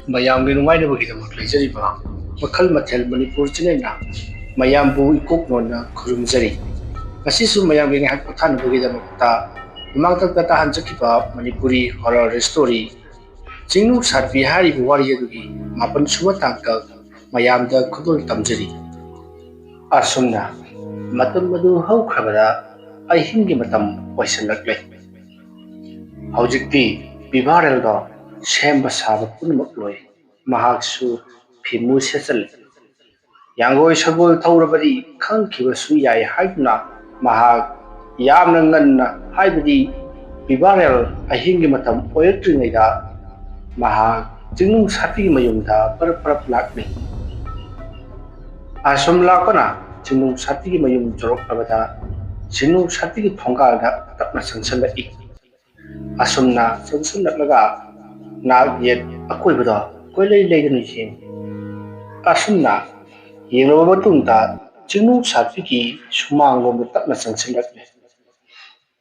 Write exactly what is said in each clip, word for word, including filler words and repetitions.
ꯃꯌꯥꯝꯒꯤ ꯅꯨꯡꯉꯥꯏꯅꯕꯒꯤꯗꯃꯛ ꯂꯩꯖꯔꯤꯕ ꯃꯈꯜ ꯃꯊꯦꯜ ꯃꯅꯤꯄꯨꯔ ꯆꯦꯅꯦꯜꯅ ꯃꯌꯥꯝꯕꯨ ꯏꯀꯣꯛ ꯅꯣꯟꯅ ꯈꯨꯔꯨꯝꯖꯔꯤ꯫ ꯉꯁꯤꯁꯨ ꯃꯌꯥꯝꯒꯤ ꯉꯥꯏꯍꯥꯛ ꯄꯣꯊꯥꯅꯕꯒꯤꯗꯃꯛꯇ ꯃꯃꯥꯡꯗ ꯇꯥꯍꯟꯖꯈꯤꯕ ꯃꯅꯤꯄꯨꯔꯤ ꯍꯣꯔꯔ ꯁ꯭ꯇꯣꯔꯤ ꯆꯤꯡꯅꯨꯡ ꯁꯥꯠꯄꯤ ꯍꯥꯏꯔꯤꯕ ꯋꯥꯔꯤ ꯑꯗꯨꯒꯤ ꯃꯥꯄꯟ ꯁꯨꯕ ꯇꯥꯡꯀꯛ ꯃꯌꯥꯝꯗ ꯈꯨꯗꯣꯜ ꯇꯝꯖꯔꯤ꯫ ꯑꯁꯨꯝꯅ ꯃꯇꯝ ꯑꯗꯨ ꯍꯧꯈ꯭ꯔꯕꯗ ꯑꯍꯤꯡꯒꯤ ꯃꯇꯝ ꯑꯣꯏꯁꯤꯜꯂꯛꯂꯦ꯫ ꯍꯧꯖꯤꯛꯇꯤ ꯚꯤꯚꯥꯔꯦꯜꯗꯣ ꯁꯦꯝꯕ ꯁꯥꯕ ꯄꯨꯝꯅꯃꯛ ꯂꯣꯏ꯫ ꯃꯍꯥꯛꯁꯨ ꯐꯤꯃꯨ ꯁꯦꯠꯆꯜꯂꯤ꯫ ꯌꯥꯡꯒꯣꯏ ꯁꯒꯣꯜ ꯊꯧꯔꯕꯗꯤ ꯈꯪꯈꯤꯕꯁꯨ ꯌꯥꯏ ꯍꯥꯏꯗꯨꯅ ꯃꯍꯥꯛ ꯌꯥꯝꯅ ꯉꯟꯅ, ꯍꯥꯏꯕꯗꯤ ꯚꯤꯚꯥꯔꯦꯜ ꯑꯍꯤꯡꯒꯤ ꯃꯇꯝ ꯑꯣꯏꯔꯛꯇ꯭ꯔꯤꯉꯩꯗ ꯃꯍꯥꯛ ꯆꯤꯡꯅꯨꯡ ꯁꯥꯠꯄꯤꯒꯤ ꯃꯌꯨꯝꯗ ꯄꯔꯞ ꯄꯔꯞ ꯂꯥꯛꯂꯤ꯫ ꯑꯁꯨꯝ ꯂꯥꯛꯄꯅ ꯆꯤꯡꯅꯨꯡ ꯁꯥꯠꯄꯤꯒꯤ ꯃꯌꯨꯝ ꯌꯧꯔꯛꯂꯕꯗ ꯆꯤꯡꯅꯨꯡ ꯁꯥꯠꯄꯤꯒꯤ ꯊꯣꯡꯒꯥꯜꯗ ꯇꯞꯅ ꯆꯪꯁꯤꯜꯂꯛꯏ꯫ ꯑꯁꯨꯝꯅ ꯆꯪꯁꯤꯜꯂꯛꯂꯒ ꯅꯥꯛ ꯌꯦꯠ ꯑꯀꯣꯏꯕꯗꯣ ꯀꯣꯏꯂꯩ ꯂꯩꯗꯨꯅ ꯌꯦꯡꯏ꯫ ꯑꯁꯨꯝꯅ ꯌꯦꯡꯂꯕ ꯃꯇꯨꯡꯗ ꯆꯤꯡꯅꯨꯡ ꯁꯥꯠꯄꯤꯒꯤ ꯁꯨꯃꯥꯡꯂꯣꯝꯗ ꯇꯞꯅ ꯆꯪꯁꯤꯜꯂꯛꯂꯦ꯫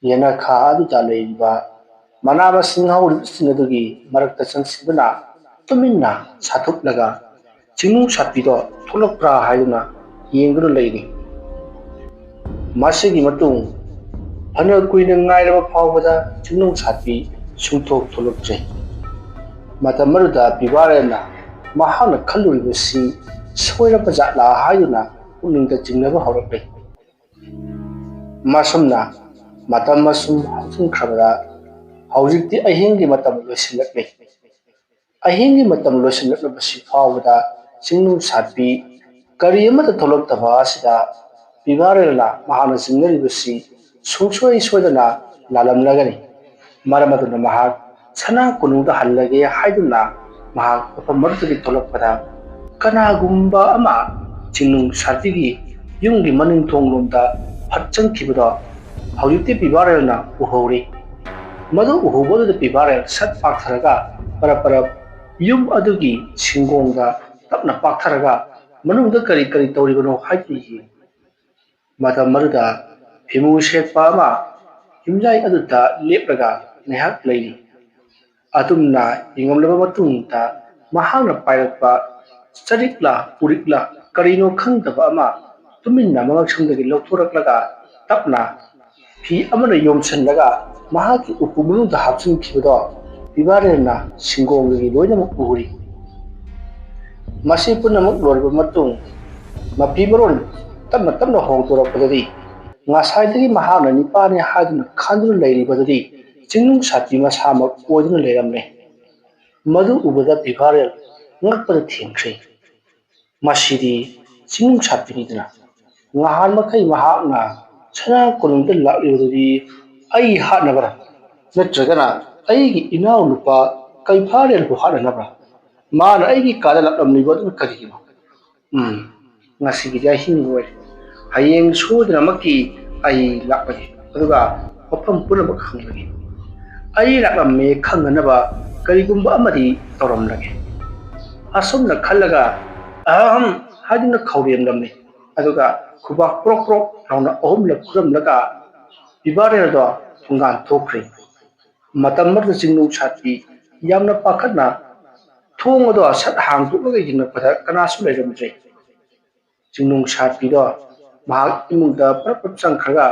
ꯌꯦꯅꯈꯥ ꯑꯗꯨꯗ ꯂꯩꯔꯤꯕ ꯃꯅꯥ ꯃꯁꯤꯡ ꯍꯧꯔꯤꯕꯁꯤꯡ ꯑꯗꯨꯒꯤ ꯃꯔꯛꯇ ꯆꯪꯁꯤꯟꯗꯨꯅ ꯇꯨꯃꯤꯟꯅ ꯁꯥꯊꯨꯞꯂꯒ ꯆꯤꯡꯅꯨꯡ ꯁꯥꯠꯄꯤꯗꯣ ꯊꯣꯛꯂꯛꯄ꯭ꯔꯥ ꯍꯥꯏꯗꯨꯅ ꯌꯦꯡꯗꯨꯅ ꯂꯩꯔꯤ꯫ ꯃꯁꯤꯒꯤ ꯃꯇꯨꯡ ꯐꯅ ꯀꯨꯏꯅ ꯉꯥꯏꯔꯕ ꯐꯥꯎꯕꯗ ꯆꯤꯡꯅꯨꯡ ꯁꯥꯠꯄꯤ ꯁꯨꯡꯊꯣꯛ ꯊꯣꯛꯂꯛꯇ꯭ꯔꯦ꯫ ꯃꯇꯝ ꯑꯗꯨꯗ ꯚꯤꯚꯥꯔꯦꯜꯅ ꯃꯍꯥꯛꯅ ꯈꯜꯂꯨꯔꯤꯕꯁꯤ ꯁꯣꯏꯔꯕ ꯖꯥꯠꯂꯥ ꯍꯥꯏꯗꯨꯅ ꯄꯨꯛꯅꯤꯡꯗ ꯆꯤꯡꯅꯕ ꯍꯧꯔꯛꯂꯦ꯫ ꯃꯁꯨꯝꯅ ꯃꯇꯝ ꯑꯁꯨꯝ ꯍꯧꯖꯤꯟꯈ꯭ꯔꯕꯗ ꯍꯧꯖꯤꯛꯇꯤ ꯑꯍꯤꯡꯒꯤ ꯃꯇꯝ ꯂꯣꯏꯁꯤꯜꯂꯛꯂꯦ꯫ ꯑꯍꯤꯡꯒꯤ ꯃꯇꯝ ꯂꯣꯏꯁꯤꯜꯂꯛꯂꯕꯁꯤ ꯐꯥꯎꯕꯗ ꯆꯤꯡꯅꯨꯡ ꯁꯥꯠꯄꯤ ꯀꯔꯤ ꯑꯃꯠꯇ ꯊꯣꯛꯂꯛꯇꯕ ꯑꯁꯤꯗ ꯚꯤꯚꯥꯔꯦꯜꯅ ꯃꯍꯥꯛꯅ ꯆꯤꯡꯅꯔꯤꯕꯁꯤ ꯁꯨꯡꯁꯣꯏ ꯁꯣꯏꯗꯅ ꯂꯥꯜꯂꯝꯂꯒꯅꯤ꯫ ꯃꯔꯝ ꯑꯗꯨꯅ ꯃꯍꯥꯛ ꯁꯅꯥ ꯀꯣꯅꯨꯡꯗ ꯍꯜꯂꯒꯦ ꯍꯥꯏꯗꯨꯅ ꯃꯍꯥꯛ ꯃꯐꯝ ꯑꯗꯨꯗꯒꯤ ꯊꯣꯛꯂꯛꯄꯗ ꯀꯅꯥꯒꯨꯝꯕ ꯑꯃ ꯆꯤꯡꯅꯨꯡ ꯁꯥꯠꯄꯤꯒꯤ ꯌꯨꯝꯒꯤ ꯃꯅꯤꯡ ꯊꯣꯡꯂꯣꯝꯗ ꯐꯠ ꯆꯪꯈꯤꯕꯗꯣ ꯍꯧꯖꯤꯛꯇꯤ ꯚꯤꯚꯥꯔꯦꯜꯅ ꯎꯍꯧꯔꯤ꯫ ꯃꯗꯨ ꯎꯍꯧꯕꯗꯨꯗ ꯚꯤꯚꯥꯔꯦꯜ ꯁꯠ ꯄꯥꯛꯊꯔꯒ ꯄꯔꯞ ꯄꯔꯞ ꯌꯨꯝ ꯑꯗꯨꯒꯤ ꯁꯤꯡꯒꯣꯡꯗ ꯇꯞꯅ ꯄꯥꯛꯊꯔꯒ ꯃꯅꯨꯡꯗ ꯀꯔꯤ ꯀꯔꯤ ꯇꯧꯔꯤꯕꯅꯣ ꯍꯥꯏꯕꯗꯨ ꯌꯦꯡꯏ꯫ ꯃꯇꯝ ꯑꯗꯨꯗ ꯐꯤꯃꯨ ꯁꯦꯠꯄ ꯑꯃ ꯌꯨꯝꯌꯥꯏ ꯑꯗꯨꯗ ꯂꯦꯞꯂꯒ ꯉꯥꯏꯍꯥꯛ ꯂꯩꯔꯤ꯫ ꯑꯗꯨꯝꯅ ꯌꯦꯡꯂꯝꯂꯕ ꯃꯇꯨꯡꯗ ꯃꯍꯥꯛꯅ ꯄꯥꯏꯔꯛꯄ ꯆꯔꯤꯛꯂꯥ ꯎꯔꯤꯛꯂꯥ ꯀꯔꯤꯅꯣ ꯈꯪꯗꯕ ꯑꯃ ꯇꯨꯃꯤꯟꯅ ꯃꯉꯛꯁꯝꯗꯒꯤ ꯂꯧꯊꯣꯔꯛꯂꯒ ꯇꯞꯅ ꯐꯤ ꯑꯃꯅ ꯌꯣꯝꯁꯤꯜꯂꯒ ꯃꯍꯥꯛꯀꯤ ꯎꯄꯨ ꯃꯅꯨꯡꯗ ꯍꯥꯞꯆꯤꯟꯈꯤꯕꯗꯣ ꯄꯤꯕꯥꯔꯦꯜꯅ ꯁꯤꯡꯒꯣꯡꯗꯒꯤ ꯂꯣꯏꯅꯃꯛ ꯎꯔꯤ꯫ ꯃꯁꯤ ꯄꯨꯝꯅꯃꯛ ꯂꯣꯏꯔꯕ ꯃꯇꯨꯡ ꯃꯐꯤ ꯃꯔꯣꯟ ꯇꯞꯅ ꯇꯞꯅ ꯍꯣꯡꯗꯣꯔꯛꯄꯗꯗꯤ ꯉꯁꯥꯏꯗꯒꯤ ꯃꯍꯥꯛꯅ ꯅꯤꯄꯥꯅꯤ ꯍꯥꯏꯗꯨꯅ ꯈꯟꯗꯨꯅ ꯂꯩꯔꯤꯕꯗꯨꯗꯤ ꯆꯤꯡꯅꯨꯡ ꯁꯥꯠꯄꯤ ꯃꯁꯥꯃꯛ ꯑꯣꯏꯗꯨꯅ ꯂꯩꯔꯝꯂꯦ꯫ ꯃꯗꯨ ꯎꯕꯗ ꯄꯤꯕꯥꯔꯦꯜ ꯉꯛꯄꯗ ꯊꯦꯡꯈ꯭ꯔꯦ꯫ ꯃꯁꯤꯗꯤ ꯆꯤꯡꯅꯨꯡ ꯁꯥꯠꯄꯤꯅꯤꯗꯅ꯫ ꯉꯍꯥꯟ ꯃꯈꯩ ꯃꯍꯥꯛꯅ ꯁꯅꯥ ꯀꯣꯅꯨꯡꯗ ꯂꯥꯛꯂꯤꯕꯗꯨꯗꯤ ꯑꯩ ꯍꯥꯠꯅꯕꯔꯥ? ꯅꯠꯇ꯭ꯔꯒꯅ ꯑꯩꯒꯤ ꯏꯅꯥꯎꯅꯨꯄꯥ ꯀꯩꯐꯥꯔꯦꯜꯕꯨ ꯍꯥꯠꯅꯅꯕ꯭ꯔꯥ? ꯃꯥꯅ ꯑꯩꯒꯤ ꯀꯥꯗ ꯂꯥꯛꯂꯝꯂꯤꯕ ꯑꯗꯨꯅ ꯀꯔꯤꯒꯤꯅꯣ? ꯎꯝ, ꯉꯁꯤꯒꯤꯗꯤ ꯑꯍꯤꯡ ꯑꯣꯏꯔꯦ꯫ ꯍꯌꯦꯡ ꯁꯣꯏꯗꯅꯃꯛꯀꯤ ꯑꯩ ꯂꯥꯛꯂꯒꯦ, ꯑꯗꯨꯒ ꯃꯐꯝ ꯄꯨꯝꯅꯃꯛ ꯈꯪꯂꯒꯦ꯫ ꯑꯩ ꯂꯥꯛꯂꯝꯃꯦ ꯈꯪꯅꯅꯕ ꯀꯔꯤꯒꯨꯝꯕ ꯑꯃꯗꯤ ꯇꯧꯔꯝꯂꯒꯦ꯫ ꯑꯁꯨꯝꯅ ꯈꯜꯂꯒ "ꯑꯍꯝ" ꯍꯥꯏꯗꯨꯅ ꯈꯧꯔꯦꯝꯂꯝꯃꯤ꯫ ꯑꯗꯨꯒ ꯈꯨꯕꯥꯛ ꯄ꯭ꯔꯣꯛ ꯄ꯭ꯔꯣꯛ ꯂꯥꯎꯅ ꯑꯍꯨꯝꯂꯛ ꯈꯨꯔꯝꯂꯒ ꯄꯤꯕꯥꯔꯦꯜꯗꯣ ꯊꯣꯡꯒꯥꯟ ꯊꯣꯛꯈ꯭ꯔꯦ꯫ ꯃꯇꯝ ꯑꯗꯨꯗ ꯆꯤꯡꯅꯨꯡ ꯁꯥꯠꯄꯤ ꯌꯥꯝꯅ ꯄꯥꯈꯠꯅ ꯊꯣꯡ ꯑꯗꯣ ꯁꯠ ꯍꯥꯡꯗꯣꯛꯂꯒ ꯌꯦꯡꯂꯛꯄꯗ ꯀꯅꯥꯁꯨ ꯂꯩꯔꯝꯗ꯭ꯔꯦ꯫ ꯆꯤꯡꯅꯨꯡ ꯁꯥꯠꯄꯤꯗꯣ ꯃꯍꯥꯛ ꯏꯃꯨꯡꯗ ꯄꯔꯞ ꯄꯔꯞ ꯆꯪꯈ꯭ꯔꯒ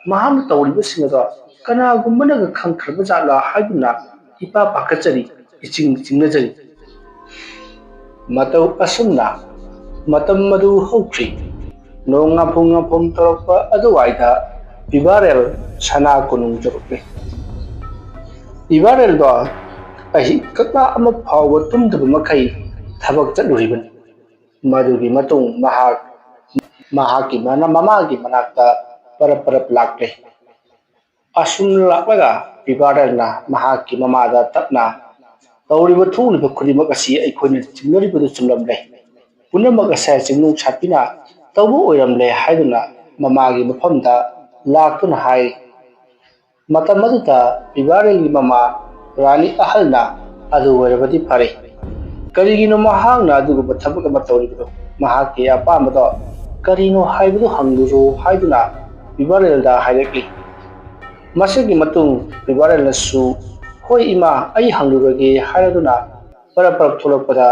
ꯃꯍꯥꯛꯅ ꯇꯧꯔꯤꯕꯁꯤꯡ ꯑꯗꯣ ꯀꯅꯥꯒꯨꯝꯕꯅꯒ ꯈꯪꯈ꯭ꯔꯕ ꯖꯥꯠꯂꯥ ꯍꯥꯏꯗꯨꯅ ꯏꯄꯥ ꯄꯥꯈꯠꯆꯔꯤ, ꯏꯆꯤꯡ ꯆꯤꯡꯅꯖꯔꯤ꯫ ꯃꯇꯧ ꯑꯁꯨꯝꯅ ꯃꯇꯝ ꯑꯗꯨ ꯍꯧꯈ꯭ꯔꯤ꯫ ꯅꯣꯡ ꯉꯥꯐꯨꯡ ꯉꯥꯐꯨꯡ ꯇꯧꯔꯛꯄ ꯑꯗꯨꯋꯥꯏꯗ ꯄꯤꯕꯥꯔꯦꯜ ꯁꯅꯥ ꯀꯣꯅꯨꯡ ꯌꯧꯔꯛꯂꯦ꯫ ꯄꯤꯕꯥꯔꯦꯜꯗꯣ ꯑꯍꯤꯡ ꯀꯛꯂꯥ ꯑꯃ ꯐꯥꯎꯕ ꯇꯨꯝꯗꯕ ꯃꯈꯩ ꯊꯕꯛ ꯆꯠꯂꯨꯔꯤꯕꯅꯤ꯫ ꯃꯗꯨꯒꯤ ꯃꯇꯨꯡ ꯃꯍꯥꯛ ꯃꯍꯥꯛꯀꯤ ꯃꯅ-, ꯃꯃꯥꯒꯤ ꯃꯅꯥꯛꯇ ꯄꯔꯞ ꯄꯔꯞ ꯂꯥꯛꯂꯦ꯫ ꯑꯁꯨꯝ ꯂꯥꯛꯂꯒ ꯄꯤꯕꯥꯔꯦꯜꯅ ꯃꯍꯥꯛꯀꯤ ꯃꯃꯥꯗ ꯇꯞꯅ "ꯇꯧꯔꯤꯕ ꯊꯣꯛꯂꯤꯕ ꯈꯨꯗꯤꯡꯃꯛ ꯑꯁꯤ ꯑꯩꯈꯣꯏꯅ ꯆꯤꯡꯅꯔꯤꯕꯗꯨ ꯆꯨꯝꯂꯝꯂꯦ꯫ ꯄꯨꯝꯅꯃꯛ ꯑꯁꯦ ꯆꯤꯡꯅꯨꯡ ꯁꯥꯠꯄꯤꯅ ꯇꯧꯕ ꯑꯣꯏꯔꯝꯂꯦ" ꯍꯥꯏꯗꯨꯅ ꯃꯃꯥꯒꯤ ꯃꯐꯝꯗ ꯂꯥꯛꯇꯨꯅ ꯍꯥꯏ꯫ ꯃꯇꯝ ꯑꯗꯨꯗ ꯄꯤꯕꯥꯔꯦꯜꯒꯤ ꯃꯃꯥ ꯔꯥꯅꯤ ꯑꯍꯜꯅ "ꯑꯗꯨ ꯑꯣꯏꯔꯕꯗꯤ ꯐꯔꯦ꯫ ꯀꯔꯤꯒꯤꯅꯣ ꯃꯍꯥꯛꯅ ꯑꯗꯨꯒꯨꯝꯕ ꯊꯕꯛ ꯑꯃ ꯇꯧꯔꯤꯕꯗꯣ? ꯃꯍꯥꯛꯀꯤ ꯑꯄꯥꯝꯕꯗꯣ ꯀꯔꯤꯅꯣ ꯍꯥꯏꯕꯗꯨ ꯍꯪꯂꯨꯔꯣ" ꯍꯥꯏꯗꯨꯅ ꯄꯤꯕꯥꯔꯦꯜꯗ ꯍꯥꯏꯔꯛꯂꯤ꯫ ꯃꯁꯤꯒꯤ ꯃꯇꯨꯡ ꯄꯤꯕꯥꯔꯦꯜꯅꯁꯨ "ꯍꯣꯏ ꯏꯃꯥ, ꯑꯩ ꯍꯪꯂꯨꯔꯒꯦ" ꯍꯥꯏꯔꯗꯨꯅ ꯄꯔꯞ ꯄꯔꯞ ꯊꯣꯛꯂꯛꯄꯗ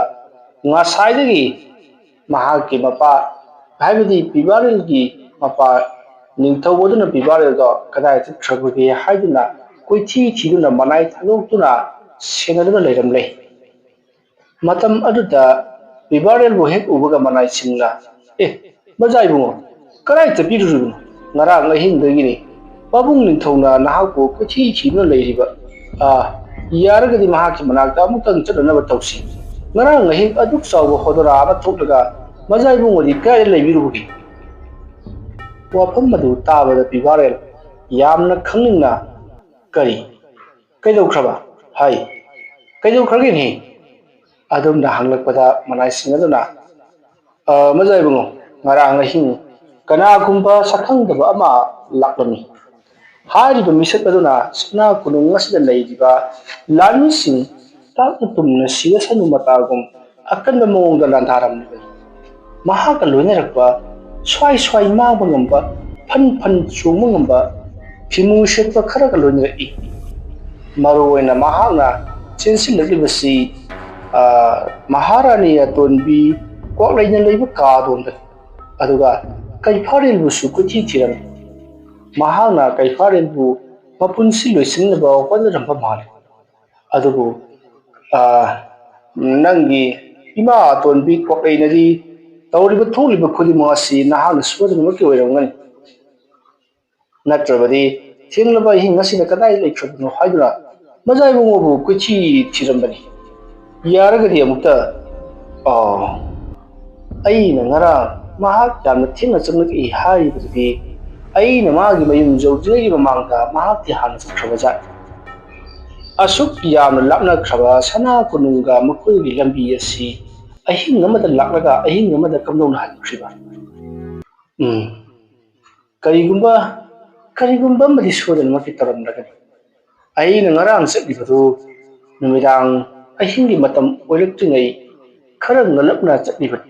ꯉꯁꯥꯏꯗꯒꯤ ꯃꯍꯥꯛꯀꯤ ꯃꯄꯥ, ꯍꯥꯏꯕꯗꯤ ꯄꯤꯕꯥꯔꯦꯜꯒꯤ ꯃꯄꯥ ꯅꯤꯡꯊꯧ ꯑꯗꯨꯅ ꯄꯤꯕꯥꯔꯦꯜꯗꯣ ꯀꯗꯥꯏ ꯆꯠꯈ꯭ꯔꯕꯒꯦ ꯍꯥꯏꯗꯨꯅ ꯀꯣꯏꯊꯤ ꯊꯤꯗꯨꯅ ꯃꯅꯥꯏ ꯊꯥꯗꯣꯛꯇꯨꯅ ꯁꯦꯟꯅꯗꯨꯅ ꯂꯩꯔꯝꯂꯦ꯫ ꯃꯇꯝ ꯑꯗꯨꯗ ꯄꯤꯕꯥꯔꯦꯜꯕꯨ ꯍꯦꯛ ꯎꯕꯒ ꯃꯅꯥꯏꯁꯤꯡꯅ, "ꯑꯦ, ꯃꯖꯥ ꯏꯕꯨꯡꯉꯣ, ꯀꯗꯥꯏ ꯆꯠꯄꯤꯔꯨꯔꯤꯕꯅꯣ? ꯉꯔꯥꯡ ꯑꯍꯤꯡꯗꯒꯤꯅꯤ ꯄꯥꯕꯨꯡ ꯅꯤꯡꯊꯧꯅ ꯅꯍꯥꯛꯄꯨ ꯀꯣꯏꯊꯤ ꯊꯤꯗꯨꯅ ꯂꯩꯔꯤꯕ꯫ ꯑꯥ, ꯌꯥꯔꯒꯗꯤ ꯃꯍꯥꯛꯀꯤ ꯃꯅꯥꯛꯇ ꯑꯃꯨꯛꯇꯪ ꯆꯠꯅꯅꯕ ꯇꯧꯁꯤ꯫ ꯉꯔꯥꯡ ꯑꯍꯤꯡ ꯑꯗꯨꯛ ꯆꯥꯎꯕ ꯍꯣꯗꯣꯔꯥ ꯑꯃ ꯊꯣꯛꯂꯒ ꯃꯖꯥ ꯏꯕꯨꯡꯉꯣꯗꯤ ꯀꯗꯥꯏꯗ ꯂꯩꯕꯤꯔꯨꯕꯒꯦ?" ꯋꯥꯐꯝ ꯑꯗꯨ ꯇꯥꯕꯗ ꯄꯤꯕꯥꯔꯦꯜ ꯌꯥꯝꯅ ꯈꯪꯅꯤꯡꯅ, "ꯀꯔꯤ? ꯀꯩꯗꯧꯈ꯭ꯔꯕ? ꯍꯥꯏ, ꯀꯩꯗꯧꯈ꯭ꯔꯒꯦꯅꯦ?" ꯑꯗꯨꯝꯅ ꯍꯪꯂꯛꯄꯗ ꯃꯅꯥꯏꯁꯤꯡ ꯑꯗꯨꯅ, "ꯑ, ꯃꯖꯥ ꯏꯕꯨꯡꯉꯣ, ꯉꯔꯥꯡ ꯑꯍꯤꯡ ꯀꯅꯥꯒꯨꯝꯕ ꯁꯛꯈꯪꯗꯕ ꯑꯃ ꯂꯥꯛꯂꯝꯃꯤ꯫ ꯍꯥꯏꯔꯤꯕ ꯃꯤꯁꯛ ꯑꯗꯨꯅ ꯁꯅꯥ ꯀꯣꯅꯨꯡ ꯑꯁꯤꯗ ꯂꯩꯔꯤꯕ ꯂꯥꯟꯃꯤꯁꯤꯡ ꯇꯥꯛꯅ ꯇꯨꯝꯅ ꯁꯤꯔꯁꯅꯨ ꯃꯇꯥꯒꯨꯝ ꯑꯀꯟꯕ ꯃꯑꯣꯡꯗ ꯂꯥꯟꯗꯥꯔꯝꯂꯤꯕꯅꯤ꯫ ꯃꯍꯥꯛꯀ ꯂꯣꯏꯅꯔꯛꯄ ꯁ꯭ꯋꯥꯏ ꯁ꯭ꯋꯥꯏ ꯃꯥꯡꯕ ꯉꯝꯕ, ꯐꯟ ꯐꯟ ꯆꯣꯡꯕ ꯉꯝꯕ, ꯐꯤꯃꯨ ꯁꯦꯠꯄ ꯈꯔꯒ ꯂꯣꯏꯅꯔꯛꯏ꯫ ꯃꯔꯨꯑꯣꯏꯅ ꯃꯍꯥꯛꯅ ꯆꯦꯟꯁꯤꯜꯂꯛꯂꯤꯕꯁꯤ, ꯑ, ꯃꯍꯥꯔꯥꯅꯤ ꯑꯇꯣꯟꯕꯤ ꯀ꯭ꯋꯥꯛꯂꯩꯅ ꯂꯩꯕ ꯀꯥ ꯑꯗꯣꯝꯗꯅꯤ꯫ ꯑꯗꯨꯒ ꯀꯩꯐꯥꯔꯦꯜꯕꯨꯁꯨ ꯀꯣꯏꯊꯤ ꯊꯤꯔꯝꯃꯤ꯫ ꯃꯍꯥꯛꯅ ꯀꯩꯐꯥꯔꯦꯜꯕꯨ ꯃꯄꯨꯟꯁꯤ ꯂꯣꯏꯁꯤꯟꯅꯕ ꯍꯣꯠꯅꯔꯝꯕ ꯃꯥꯜꯂꯤ꯫ ꯑꯗꯨꯕꯨ, ꯑ, ꯅꯪꯒꯤ ꯏꯃꯥ ꯑꯇꯣꯟꯕꯤ ꯀ꯭ꯋꯥꯛꯂꯩꯅꯗꯤ ꯇꯧꯔꯤꯕ ꯊꯣꯛꯂꯤꯕ ꯈꯨꯗꯤꯡꯃꯛ ꯑꯁꯤ ꯅꯍꯥꯛꯅ ꯁꯣꯏꯗꯅꯃꯛꯀꯤ ꯑꯣꯏꯔꯝꯒꯅꯤ꯫ ꯅꯠꯇ꯭ꯔꯕꯗꯤ ꯊꯦꯡꯂꯕ ꯑꯍꯤꯡ ꯑꯁꯤꯗ ꯀꯗꯥꯏ ꯂꯩꯈ꯭ꯔꯕꯅꯣ ꯍꯥꯏꯗꯨꯅ ꯃꯖꯥ ꯏꯕꯨꯡꯉꯣꯕꯨ ꯀꯣꯏꯊꯤ ꯊꯤꯔꯝꯕꯅꯤ꯫ ꯌꯥꯔꯒꯗꯤ ꯑꯃꯨꯛꯇ, ꯑ, ꯑꯩꯅ ꯉꯔꯥꯡ ꯃꯍꯥꯛ ꯌꯥꯝꯅ ꯊꯦꯡꯅ ꯆꯪꯂꯛꯏ ꯍꯥꯏꯔꯤꯕꯗꯨꯗꯤ ꯑꯩꯅ ꯃꯥꯒꯤ ꯃꯌꯨꯝ ꯌꯧꯗ꯭ꯔꯤꯉꯩꯒꯤ ꯃꯃꯥꯡꯗ ꯃꯍꯥꯛꯇꯤ ꯍꯥꯟꯅ ꯆꯠꯈ꯭ꯔꯕꯖꯥꯠꯅꯤ꯫ ꯑꯁꯨꯛ ꯌꯥꯝꯅ ꯂꯥꯞꯅꯈ꯭ꯔꯕ ꯁꯅꯥ ꯀꯣꯅꯨꯡꯒ ꯃꯈꯣꯏꯒꯤ ꯂꯝꯕꯤ ꯑꯁꯤ ꯑꯍꯤꯡ ꯑꯃꯗ ꯂꯥꯛꯂꯒ ꯑꯍꯤꯡ ꯑꯃꯗ ꯀꯝꯗꯧꯅ ꯍꯟꯈ꯭ꯔꯤꯕ? ꯎꯝ, ꯀꯔꯤꯒꯨꯝꯕ, ꯀꯔꯤꯒꯨꯝꯕ ꯑꯃꯗꯤ ꯁꯣꯏꯗꯅꯃꯛꯀꯤ ꯇꯧꯔꯝꯂꯒꯅꯤ꯫ ꯑꯩꯅ ꯉꯔꯥꯡ ꯆꯠꯂꯤꯕꯗꯨ ꯅꯨꯃꯤꯗꯥꯡ ꯑꯍꯤꯡꯒꯤ ꯃꯇꯝ ꯑꯣꯏꯔꯛꯇ꯭ꯔꯤꯉꯩ ꯈꯔ ꯉꯜꯂꯞꯅ ꯆꯠꯂꯤꯕꯅꯤ꯫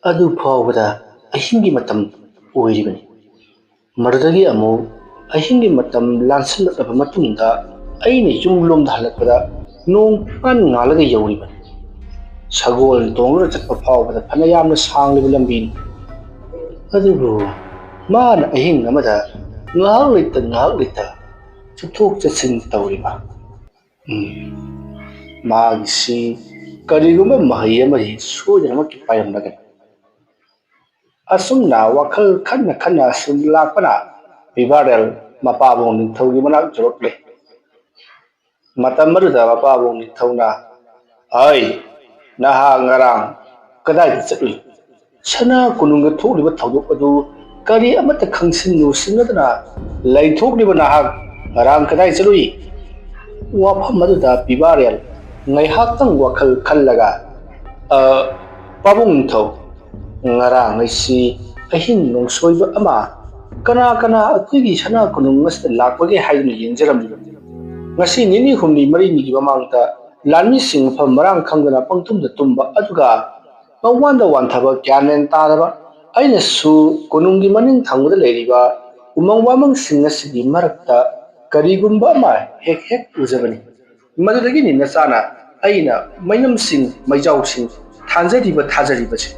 ꯑꯗꯨ ꯐꯥꯎꯕꯗ ꯑꯍꯤꯡꯒꯤ ꯃꯇꯝ ꯑꯣꯏꯔꯤꯕꯅꯤ꯫ ꯃꯗꯨꯗꯒꯤ ꯑꯃꯨꯛ ꯑꯍꯤꯡꯒꯤ ꯃꯇꯝ ꯂꯥꯟꯁꯤꯜꯂꯛꯂꯕ ꯃꯇꯨꯡꯗ ꯑꯩꯅ ꯌꯨꯝꯂꯣꯝꯗ ꯍꯜꯂꯛꯄꯗ ꯅꯣꯡ ꯄꯨꯡꯉꯥꯟ ꯉꯥꯜꯂꯒ ꯌꯧꯔꯤꯕꯅꯤ꯫ ꯁꯒꯣꯜ ꯇꯣꯡꯂꯒ ꯆꯠꯄ ꯐꯥꯎꯕꯗ ꯐꯅ ꯌꯥꯝꯅ ꯁꯥꯡꯂꯤꯕ ꯂꯝꯕꯤꯅꯤ꯫ ꯑꯗꯨꯕꯨ ꯃꯥꯅ ꯑꯍꯤꯡ ꯑꯃꯗ ꯉꯥꯏꯍꯥꯛ ꯂꯩꯇ ꯉꯥꯏꯍꯥꯛ ꯂꯩꯇ ꯆꯠꯊꯣꯛ ꯆꯠꯁꯤꯟ ꯇꯧꯔꯤꯕ, ꯎꯝ, ꯃꯥꯒꯤꯁꯤ ꯀꯔꯤꯒꯨꯝꯕ ꯃꯍꯩ ꯑꯃꯗꯤ ꯁꯣꯏꯗꯅꯃꯛꯀꯤ ꯄꯥꯏꯔꯝꯂꯒꯅꯤ꯫ ꯑꯁꯨꯝꯅ ꯋꯥꯈꯜ ꯈꯟꯅ ꯈꯟꯅ ꯁꯨꯝ ꯂꯥꯛꯄꯅ ꯚꯤꯕꯥꯔꯦꯜ ꯃꯄꯥꯕꯨꯡ ꯅꯤꯡꯊꯧꯒꯤ ꯃꯅꯥꯛ ꯌꯧꯔꯛꯂꯦ꯫ ꯃꯇꯝ ꯑꯗꯨꯗ ꯃꯄꯥꯕꯨꯡ ꯅꯤꯡꯊꯧꯅ, "ꯑꯩ, ꯅꯍꯥꯛ ꯉꯔꯥꯡ ꯀꯗꯥꯏꯗ ꯆꯠꯂꯨꯏ? ꯁꯅꯥ ꯀꯣꯅꯨꯡꯗ ꯊꯣꯛꯂꯤꯕ ꯊꯧꯗꯣꯛ ꯑꯗꯨ ꯀꯔꯤ ꯑꯃꯠꯇ ꯈꯪꯁꯤꯟꯅꯨ ꯁꯤꯟꯅꯗꯅ ꯂꯩꯊꯣꯛꯂꯤꯕ ꯅꯍꯥꯛ ꯉꯔꯥꯡ ꯀꯗꯥꯏ ꯆꯠꯂꯨꯏ?" ꯋꯥꯐꯝ ꯑꯗꯨꯗ ꯚꯤꯕꯥꯔꯦꯜ ꯉꯥꯏꯍꯥꯛꯇꯪ ꯋꯥꯈꯜ ꯈꯜꯂꯒ, "ꯑ, ꯄꯥꯕꯨꯡ ꯅꯤꯡꯊꯧ, ꯉꯔꯥꯡ ꯑꯩꯁꯤ ꯑꯍꯤꯡ ꯅꯣꯡꯁꯣꯏꯕ ꯑꯃ ꯀꯅꯥ ꯀꯅꯥ ꯑꯩꯈꯣꯏꯒꯤ ꯁꯅꯥ ꯀꯣꯅꯨꯡ ꯑꯁꯤꯗ ꯂꯥꯛꯄꯒꯦ ꯍꯥꯏꯗꯨꯅ ꯌꯦꯡꯖꯔꯝꯂꯤꯕꯅꯤ꯫ ꯉꯁꯤ ꯅꯤꯅꯤ ꯍꯨꯝꯅꯤ ꯃꯔꯤꯅꯤꯒꯤ ꯃꯃꯥꯡꯗ ꯂꯥꯟꯃꯤꯁꯤꯡ ꯃꯐꯝ ꯃꯔꯥꯡ ꯈꯪꯗꯅ ꯄꯪꯇꯨꯝꯗ ꯇꯨꯝꯕ, ꯑꯗꯨꯒ ꯄꯪꯋꯥꯟꯗ ꯋꯥꯟꯊꯕ, ꯒ꯭ꯌꯥꯟ ꯃꯦꯟ ꯇꯥꯗꯕ, ꯑꯩꯅꯁꯨ ꯀꯣꯅꯨꯡꯒꯤ ꯃꯅꯤꯡ ꯊꯪꯕꯗ ꯂꯩꯔꯤꯕ ꯎꯃꯪ ꯋꯥꯃꯪꯁꯤꯡ ꯑꯁꯤꯒꯤ ꯃꯔꯛꯇ ꯀꯔꯤꯒꯨꯝꯕ ꯑꯃ ꯍꯦꯛ ꯍꯦꯛ ꯎꯖꯕꯅꯤ꯫ ꯃꯗꯨꯗꯒꯤꯅꯤ ꯅꯆꯥꯅ ꯑꯩꯅ ꯃꯩꯅꯝꯁꯤꯡ, ꯃꯩꯖꯥꯎꯁꯤꯡ ꯊꯥꯟꯖꯔꯤꯕ, ꯊꯥꯖꯔꯤꯕꯁꯦ꯫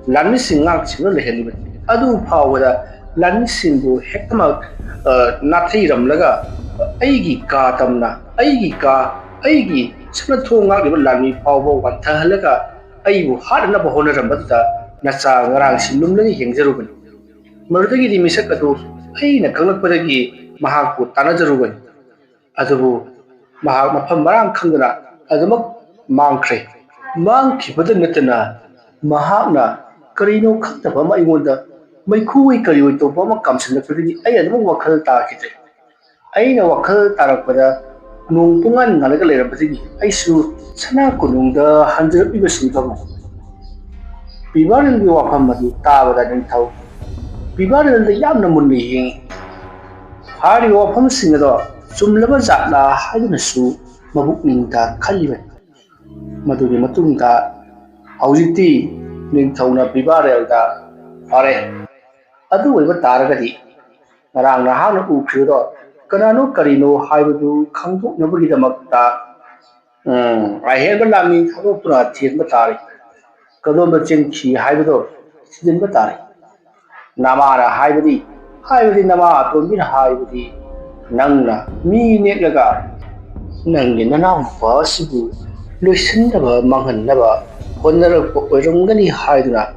ꯂꯥꯟꯃꯤꯁꯤꯡ ꯉꯥꯛ ꯁꯦꯟꯗꯨꯅ ꯂꯩꯍꯜꯂꯤꯕꯅꯤ꯫ ꯑꯗꯨ ꯐꯥꯎꯕꯗ ꯂꯥꯟꯃꯤꯁꯤꯡꯕꯨ ꯍꯦꯛꯇꯃꯛ, ꯑ, ꯅꯥꯊꯩꯔꯝꯂꯒ ꯑꯩꯒꯤ ꯀꯥ ꯇꯝꯅ, ꯑꯩꯒꯤ ꯀꯥ, ꯑꯩꯒꯤ ꯁꯅꯥ ꯊꯣꯡ ꯉꯥꯛꯂꯤꯕ ꯂꯥꯟꯃꯤ ꯐꯥꯎꯕ ꯋꯥꯟꯊꯍꯜꯂꯒ ꯑꯩꯕꯨ ꯍꯥꯠꯅꯅꯕ ꯍꯣꯠꯅꯔꯝꯕꯗꯨꯗ ꯅꯆꯥ ꯉꯔꯥꯡꯁꯤ ꯂꯨꯝꯂꯒ ꯌꯦꯡꯖꯔꯨꯕꯅꯤ꯫ ꯃꯗꯨꯗꯒꯤꯗꯤ ꯃꯤꯁꯛ ꯑꯗꯨ ꯑꯩꯅ ꯈꯪꯂꯛꯄꯗꯒꯤ ꯃꯍꯥꯛꯄꯨ ꯇꯥꯟꯅꯖꯔꯨꯕꯅꯤ꯫ ꯑꯗꯨꯕꯨ ꯃꯍꯥꯛ ꯃꯐꯝ ꯃꯔꯥꯡ ꯈꯪꯗꯅ ꯑꯗꯨꯃꯛ ꯃꯥꯡꯈ꯭ꯔꯦ꯫ ꯃꯥꯡꯈꯤꯕꯗ ꯅꯠꯇꯅ ꯃꯍꯥꯛꯅ ꯀꯔꯤꯅꯣ ꯈꯪꯗꯕ ꯑꯃ ꯑꯩꯉꯣꯟꯗ ꯃꯩꯈꯨ ꯑꯣꯏ ꯀꯔꯤ ꯑꯣꯏ ꯇꯧꯕ ꯑꯃ ꯀꯥꯝꯁꯤꯜꯂꯛꯄꯗꯒꯤ ꯑꯩ ꯑꯗꯨꯃꯛ ꯋꯥꯈꯜ ꯇꯥꯈꯤꯗ꯭ꯔꯦ꯫ ꯑꯩꯅ ꯋꯥꯈꯜ ꯇꯥꯔꯛꯄꯗ ꯅꯣꯡ ꯄꯨꯡꯉꯥꯟ ꯉꯥꯜꯂꯒ ꯂꯩꯔꯝꯕꯗꯒꯤ ꯑꯩꯁꯨ ꯁꯅꯥ ꯀꯣꯅꯨꯡꯗ ꯍꯟꯖꯤꯜꯂꯛꯂꯤꯕꯁꯤꯡꯗꯨ ꯈꯪꯍꯧꯏ꯫" ꯚꯤꯕꯥꯔꯦꯜꯒꯤ ꯋꯥꯐꯝ ꯑꯗꯨ ꯇꯥꯕꯗ ꯅꯤꯡꯊꯧ ꯚꯤꯕꯥꯔꯦꯜꯗ ꯌꯥꯝꯅ ꯃꯨꯟꯅ ꯌꯦꯡꯉꯤ꯫ ꯍꯥꯏꯔꯤꯕ ꯋꯥꯐꯝꯁꯤꯡ ꯑꯗꯣ ꯆꯨꯝꯂꯕ ꯖꯥꯠꯂꯥ ꯍꯥꯏꯗꯨꯅꯁꯨ ꯃꯕꯨꯛꯅꯤꯡꯗ ꯈꯜꯂꯤꯕꯅꯤ꯫ ꯃꯗꯨꯒꯤ ꯃꯇꯨꯡꯗ ꯍꯧꯖꯤꯛꯇꯤ ꯅꯤꯡꯊꯧꯅ ꯚꯤꯕꯥꯔꯦꯜꯗ, "ꯐꯔꯦ, ꯑꯗꯨ ꯑꯣꯏꯕ ꯇꯥꯔꯒꯗꯤ ꯉꯔꯥꯡ ꯅꯍꯥꯛꯅ ꯎꯈ꯭ꯔꯤꯕꯗꯣ ꯀꯅꯥꯅꯣ ꯀꯔꯤꯅꯣ ꯍꯥꯏꯕꯗꯨ ꯈꯪꯗꯣꯛꯅꯕꯒꯤꯗꯃꯛꯇ ꯎꯝ, ꯑꯍꯦꯟꯕ ꯂꯥꯟꯃꯤ ꯊꯥꯗꯣꯛꯇꯨꯅ ꯊꯤꯖꯤꯟꯕ ꯇꯥꯔꯦ꯫ ꯀꯗꯣꯝꯗ ꯆꯦꯟꯈꯤ ꯍꯥꯏꯕꯗꯣ ꯊꯤꯖꯤꯟꯕ ꯇꯥꯔꯦ꯫ ꯅꯃꯥꯅ ꯍꯥꯏꯕꯗꯤ, ꯍꯥꯏꯕꯗꯤ ꯅꯃꯥ ꯑꯇꯣꯟꯕꯤꯅ ꯍꯥꯏꯕꯗꯤ, ꯅꯪꯅ ꯃꯤ ꯅꯦꯛꯂꯒ ꯅꯪꯒꯤ ꯅꯅꯥꯎꯅꯨꯄꯥ ꯑꯁꯤꯕꯨ ꯂꯣꯏꯁꯤꯟꯅꯕ, ꯃꯥꯡꯍꯟꯅꯕ ꯍꯣꯠꯅꯔꯛꯄ ꯑꯣꯏꯔꯝꯒꯅꯤ ꯍꯥꯏꯗꯨꯅ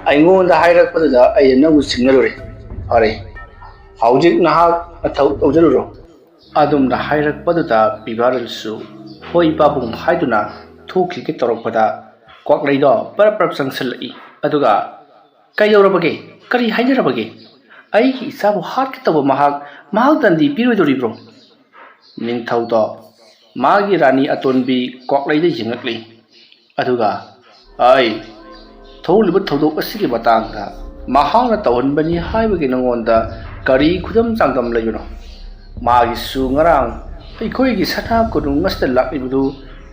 ꯑꯩꯉꯣꯟꯗ ꯍꯥꯏꯔꯛꯄꯗꯨꯗ ꯑꯩꯅ ꯅꯪꯕꯨ ꯆꯤꯡꯅꯔꯨꯔꯦ꯫ ꯐꯔꯦ, ꯍꯧꯖꯤꯛ ꯅꯍꯥꯛ ꯅꯊꯧ ꯇꯧꯖꯔꯨꯔꯣ꯫ ꯑꯗꯨꯝꯅ ꯍꯥꯏꯔꯛꯄꯗꯨꯗ ꯄꯤꯕꯥꯔꯦꯜꯁꯨ "ꯍꯣꯏ ꯄꯥꯕꯨꯡ" ꯍꯥꯏꯗꯨꯅ ꯊꯣꯛꯈꯤꯒꯦ ꯇꯧꯔꯛꯄꯗ, ꯀ꯭ꯋꯥꯛꯂꯩꯗꯣ ꯄꯔꯞ ꯄꯔꯞ ꯆꯪꯁꯤꯜꯂꯛꯏ꯫ ꯑꯗꯨꯒ, "ꯀꯩꯗꯧꯔꯕꯒꯦ? ꯀꯔꯤ ꯍꯥꯏꯅꯔꯕꯒꯦ? ꯑꯩꯒꯤ ꯏꯆꯥꯕꯨ ꯍꯥꯠꯀꯦ ꯇꯧꯕ ꯃꯍꯥꯛ, ꯃꯍꯥꯛ ꯗꯟꯗꯤ ꯄꯤꯔꯣꯏꯗꯣꯔꯤꯕ꯭ꯔꯣ?" ꯅꯤꯡꯊꯧꯗꯣ ꯃꯥꯒꯤ ꯔꯥꯅꯤ ꯑꯇꯣꯟꯕꯤ ꯀ꯭ꯋꯥꯛꯂꯩꯗ ꯌꯦꯡꯉꯛꯂꯤ꯫ ꯑꯗꯨꯒ, "ꯑꯩ ꯊꯣꯛꯂꯤꯕ ꯊꯧꯗꯣꯛ ꯑꯁꯤꯒꯤ ꯃꯇꯥꯡꯗ ꯃꯍꯥꯛꯅ ꯇꯧꯍꯟꯕꯅꯤ ꯍꯥꯏꯕꯒꯤ ꯅꯉꯣꯟꯗ ꯀꯔꯤ ꯈꯨꯗꯝ ꯆꯥꯡꯗꯝ ꯂꯩꯕꯅꯣ? ꯃꯥꯒꯤꯁꯨ ꯉꯔꯥꯡ ꯑꯩꯈꯣꯏꯒꯤ ꯁꯅꯥ ꯀꯣꯅꯨꯡ ꯑꯁꯤꯗ ꯂꯥꯛꯂꯤꯕꯗꯨ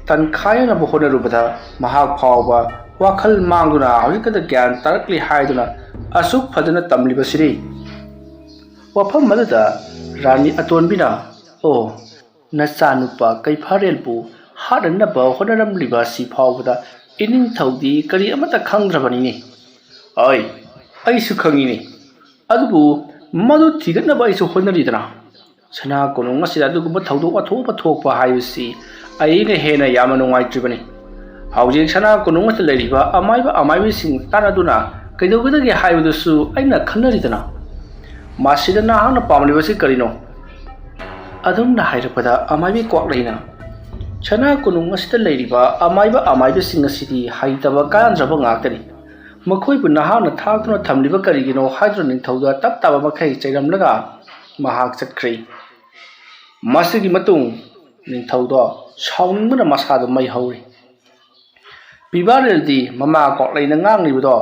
ꯇꯟꯈꯥꯏꯅꯅꯕ ꯍꯣꯠꯅꯔꯨꯕꯗ ꯃꯍꯥꯛ ꯐꯥꯎꯕ ꯋꯥꯈꯜ ꯃꯥꯡꯗꯨꯅ ꯍꯧꯖꯤꯛꯇꯗ ꯒ꯭ꯌꯥꯟ ꯇꯥꯔꯛꯂꯤ ꯍꯥꯏꯗꯨꯅ ꯑꯁꯨꯛ ꯐꯖꯅ ꯇꯝꯂꯤꯕꯁꯤꯗꯤ?" ꯋꯥꯐꯝ ꯑꯗꯨꯗ ꯔꯥꯅꯤ ꯑꯇꯣꯟꯕꯤꯅ, "ꯑꯣ, ꯅꯆꯥꯅꯨꯄꯥ ꯀꯩꯐꯥꯔꯦꯜꯕꯨ ꯍꯥꯠꯅꯅꯕ ꯍꯣꯠꯅꯔꯝꯂꯤꯕ ꯑꯁꯤ ꯐꯥꯎꯕꯗ ꯏꯅꯤꯡꯊꯧꯗꯤ ꯀꯔꯤ ꯑꯃꯠꯇ ꯈꯪꯗ꯭ꯔꯕꯅꯤꯅꯦ?" "ꯑꯩ, ꯑꯩꯁꯨ ꯈꯪꯉꯤꯅꯦ꯫ ꯑꯗꯨꯕꯨ ꯃꯗꯨ ꯊꯤꯒꯠꯅꯕ ꯑꯩꯁꯨ ꯍꯣꯠꯅꯔꯤꯗꯅ꯫ ꯁꯅꯥ ꯀꯣꯅꯨꯡ ꯑꯁꯤꯗ ꯑꯗꯨꯒꯨꯝꯕ ꯊꯧꯗꯣꯛ ꯑꯊꯣꯛꯄ ꯊꯣꯛꯄ ꯍꯥꯏꯕꯁꯤ ꯑꯩꯅ ꯍꯦꯟꯅ ꯌꯥꯝꯅ ꯅꯨꯡꯉꯥꯏꯇ꯭ꯔꯤꯕꯅꯤ꯫ ꯍꯧꯖꯤꯛ ꯁꯅꯥ ꯀꯣꯅꯨꯡ ꯑꯁꯤꯗ ꯂꯩꯔꯤꯕ ꯑꯃꯥꯏꯕ ꯑꯃꯥꯏꯕꯤꯁꯤꯡ ꯇꯥꯟꯅꯗꯨꯅ ꯀꯩꯗꯧꯒꯗꯒꯦ ꯍꯥꯏꯕꯗꯨꯁꯨ ꯑꯩꯅ ꯈꯟꯅꯔꯤꯗꯅ꯫ ꯃꯁꯤꯗ ꯅꯍꯥꯛꯅ ꯄꯥꯝꯂꯤꯕꯁꯤ ꯀꯔꯤꯅꯣ?" ꯑꯗꯨꯝꯅ ꯍꯥꯏꯔꯛꯄꯗ ꯑꯃꯥꯏꯕꯤ ꯀ꯭ꯋꯥꯛꯂꯩꯅ, "ꯁꯅꯥ ꯀꯣꯅꯨꯡ ꯑꯁꯤꯗ ꯂꯩꯔꯤꯕ ꯑꯃꯥꯏꯕ ꯑꯃꯥꯏꯕꯤꯁꯤꯡ ꯑꯁꯤꯗꯤ ꯍꯩꯇꯕ ꯀꯥꯟꯅꯗ꯭ꯔꯕ ꯉꯥꯛꯇꯅꯤ꯫ ꯃꯈꯣꯏꯕꯨ ꯅꯍꯥꯛꯅ ꯊꯥꯛꯇꯨꯅ ꯊꯝꯂꯤꯕ ꯀꯔꯤꯒꯤꯅꯣ?" ꯍꯥꯏꯗꯨꯅ ꯅꯤꯡꯊꯧꯗ ꯇꯞ ꯇꯥꯕ ꯃꯈꯩ ꯆꯩꯔꯝꯂꯒ ꯃꯍꯥꯛ ꯆꯠꯈ꯭ꯔꯦ꯫ ꯃꯁꯤꯒꯤ ꯃꯇꯨꯡ ꯅꯤꯡꯊꯧꯗꯣ ꯁꯥꯎꯅꯤꯡꯕꯅ ꯃꯁꯥꯗ ꯃꯩ ꯍꯧꯔꯤ꯫ ꯄꯤꯕꯥꯔꯦꯜꯗꯤ ꯃꯃꯥ ꯀ꯭ꯋꯥꯛꯂꯩꯅ ꯉꯥꯡꯂꯤꯕꯗꯣ,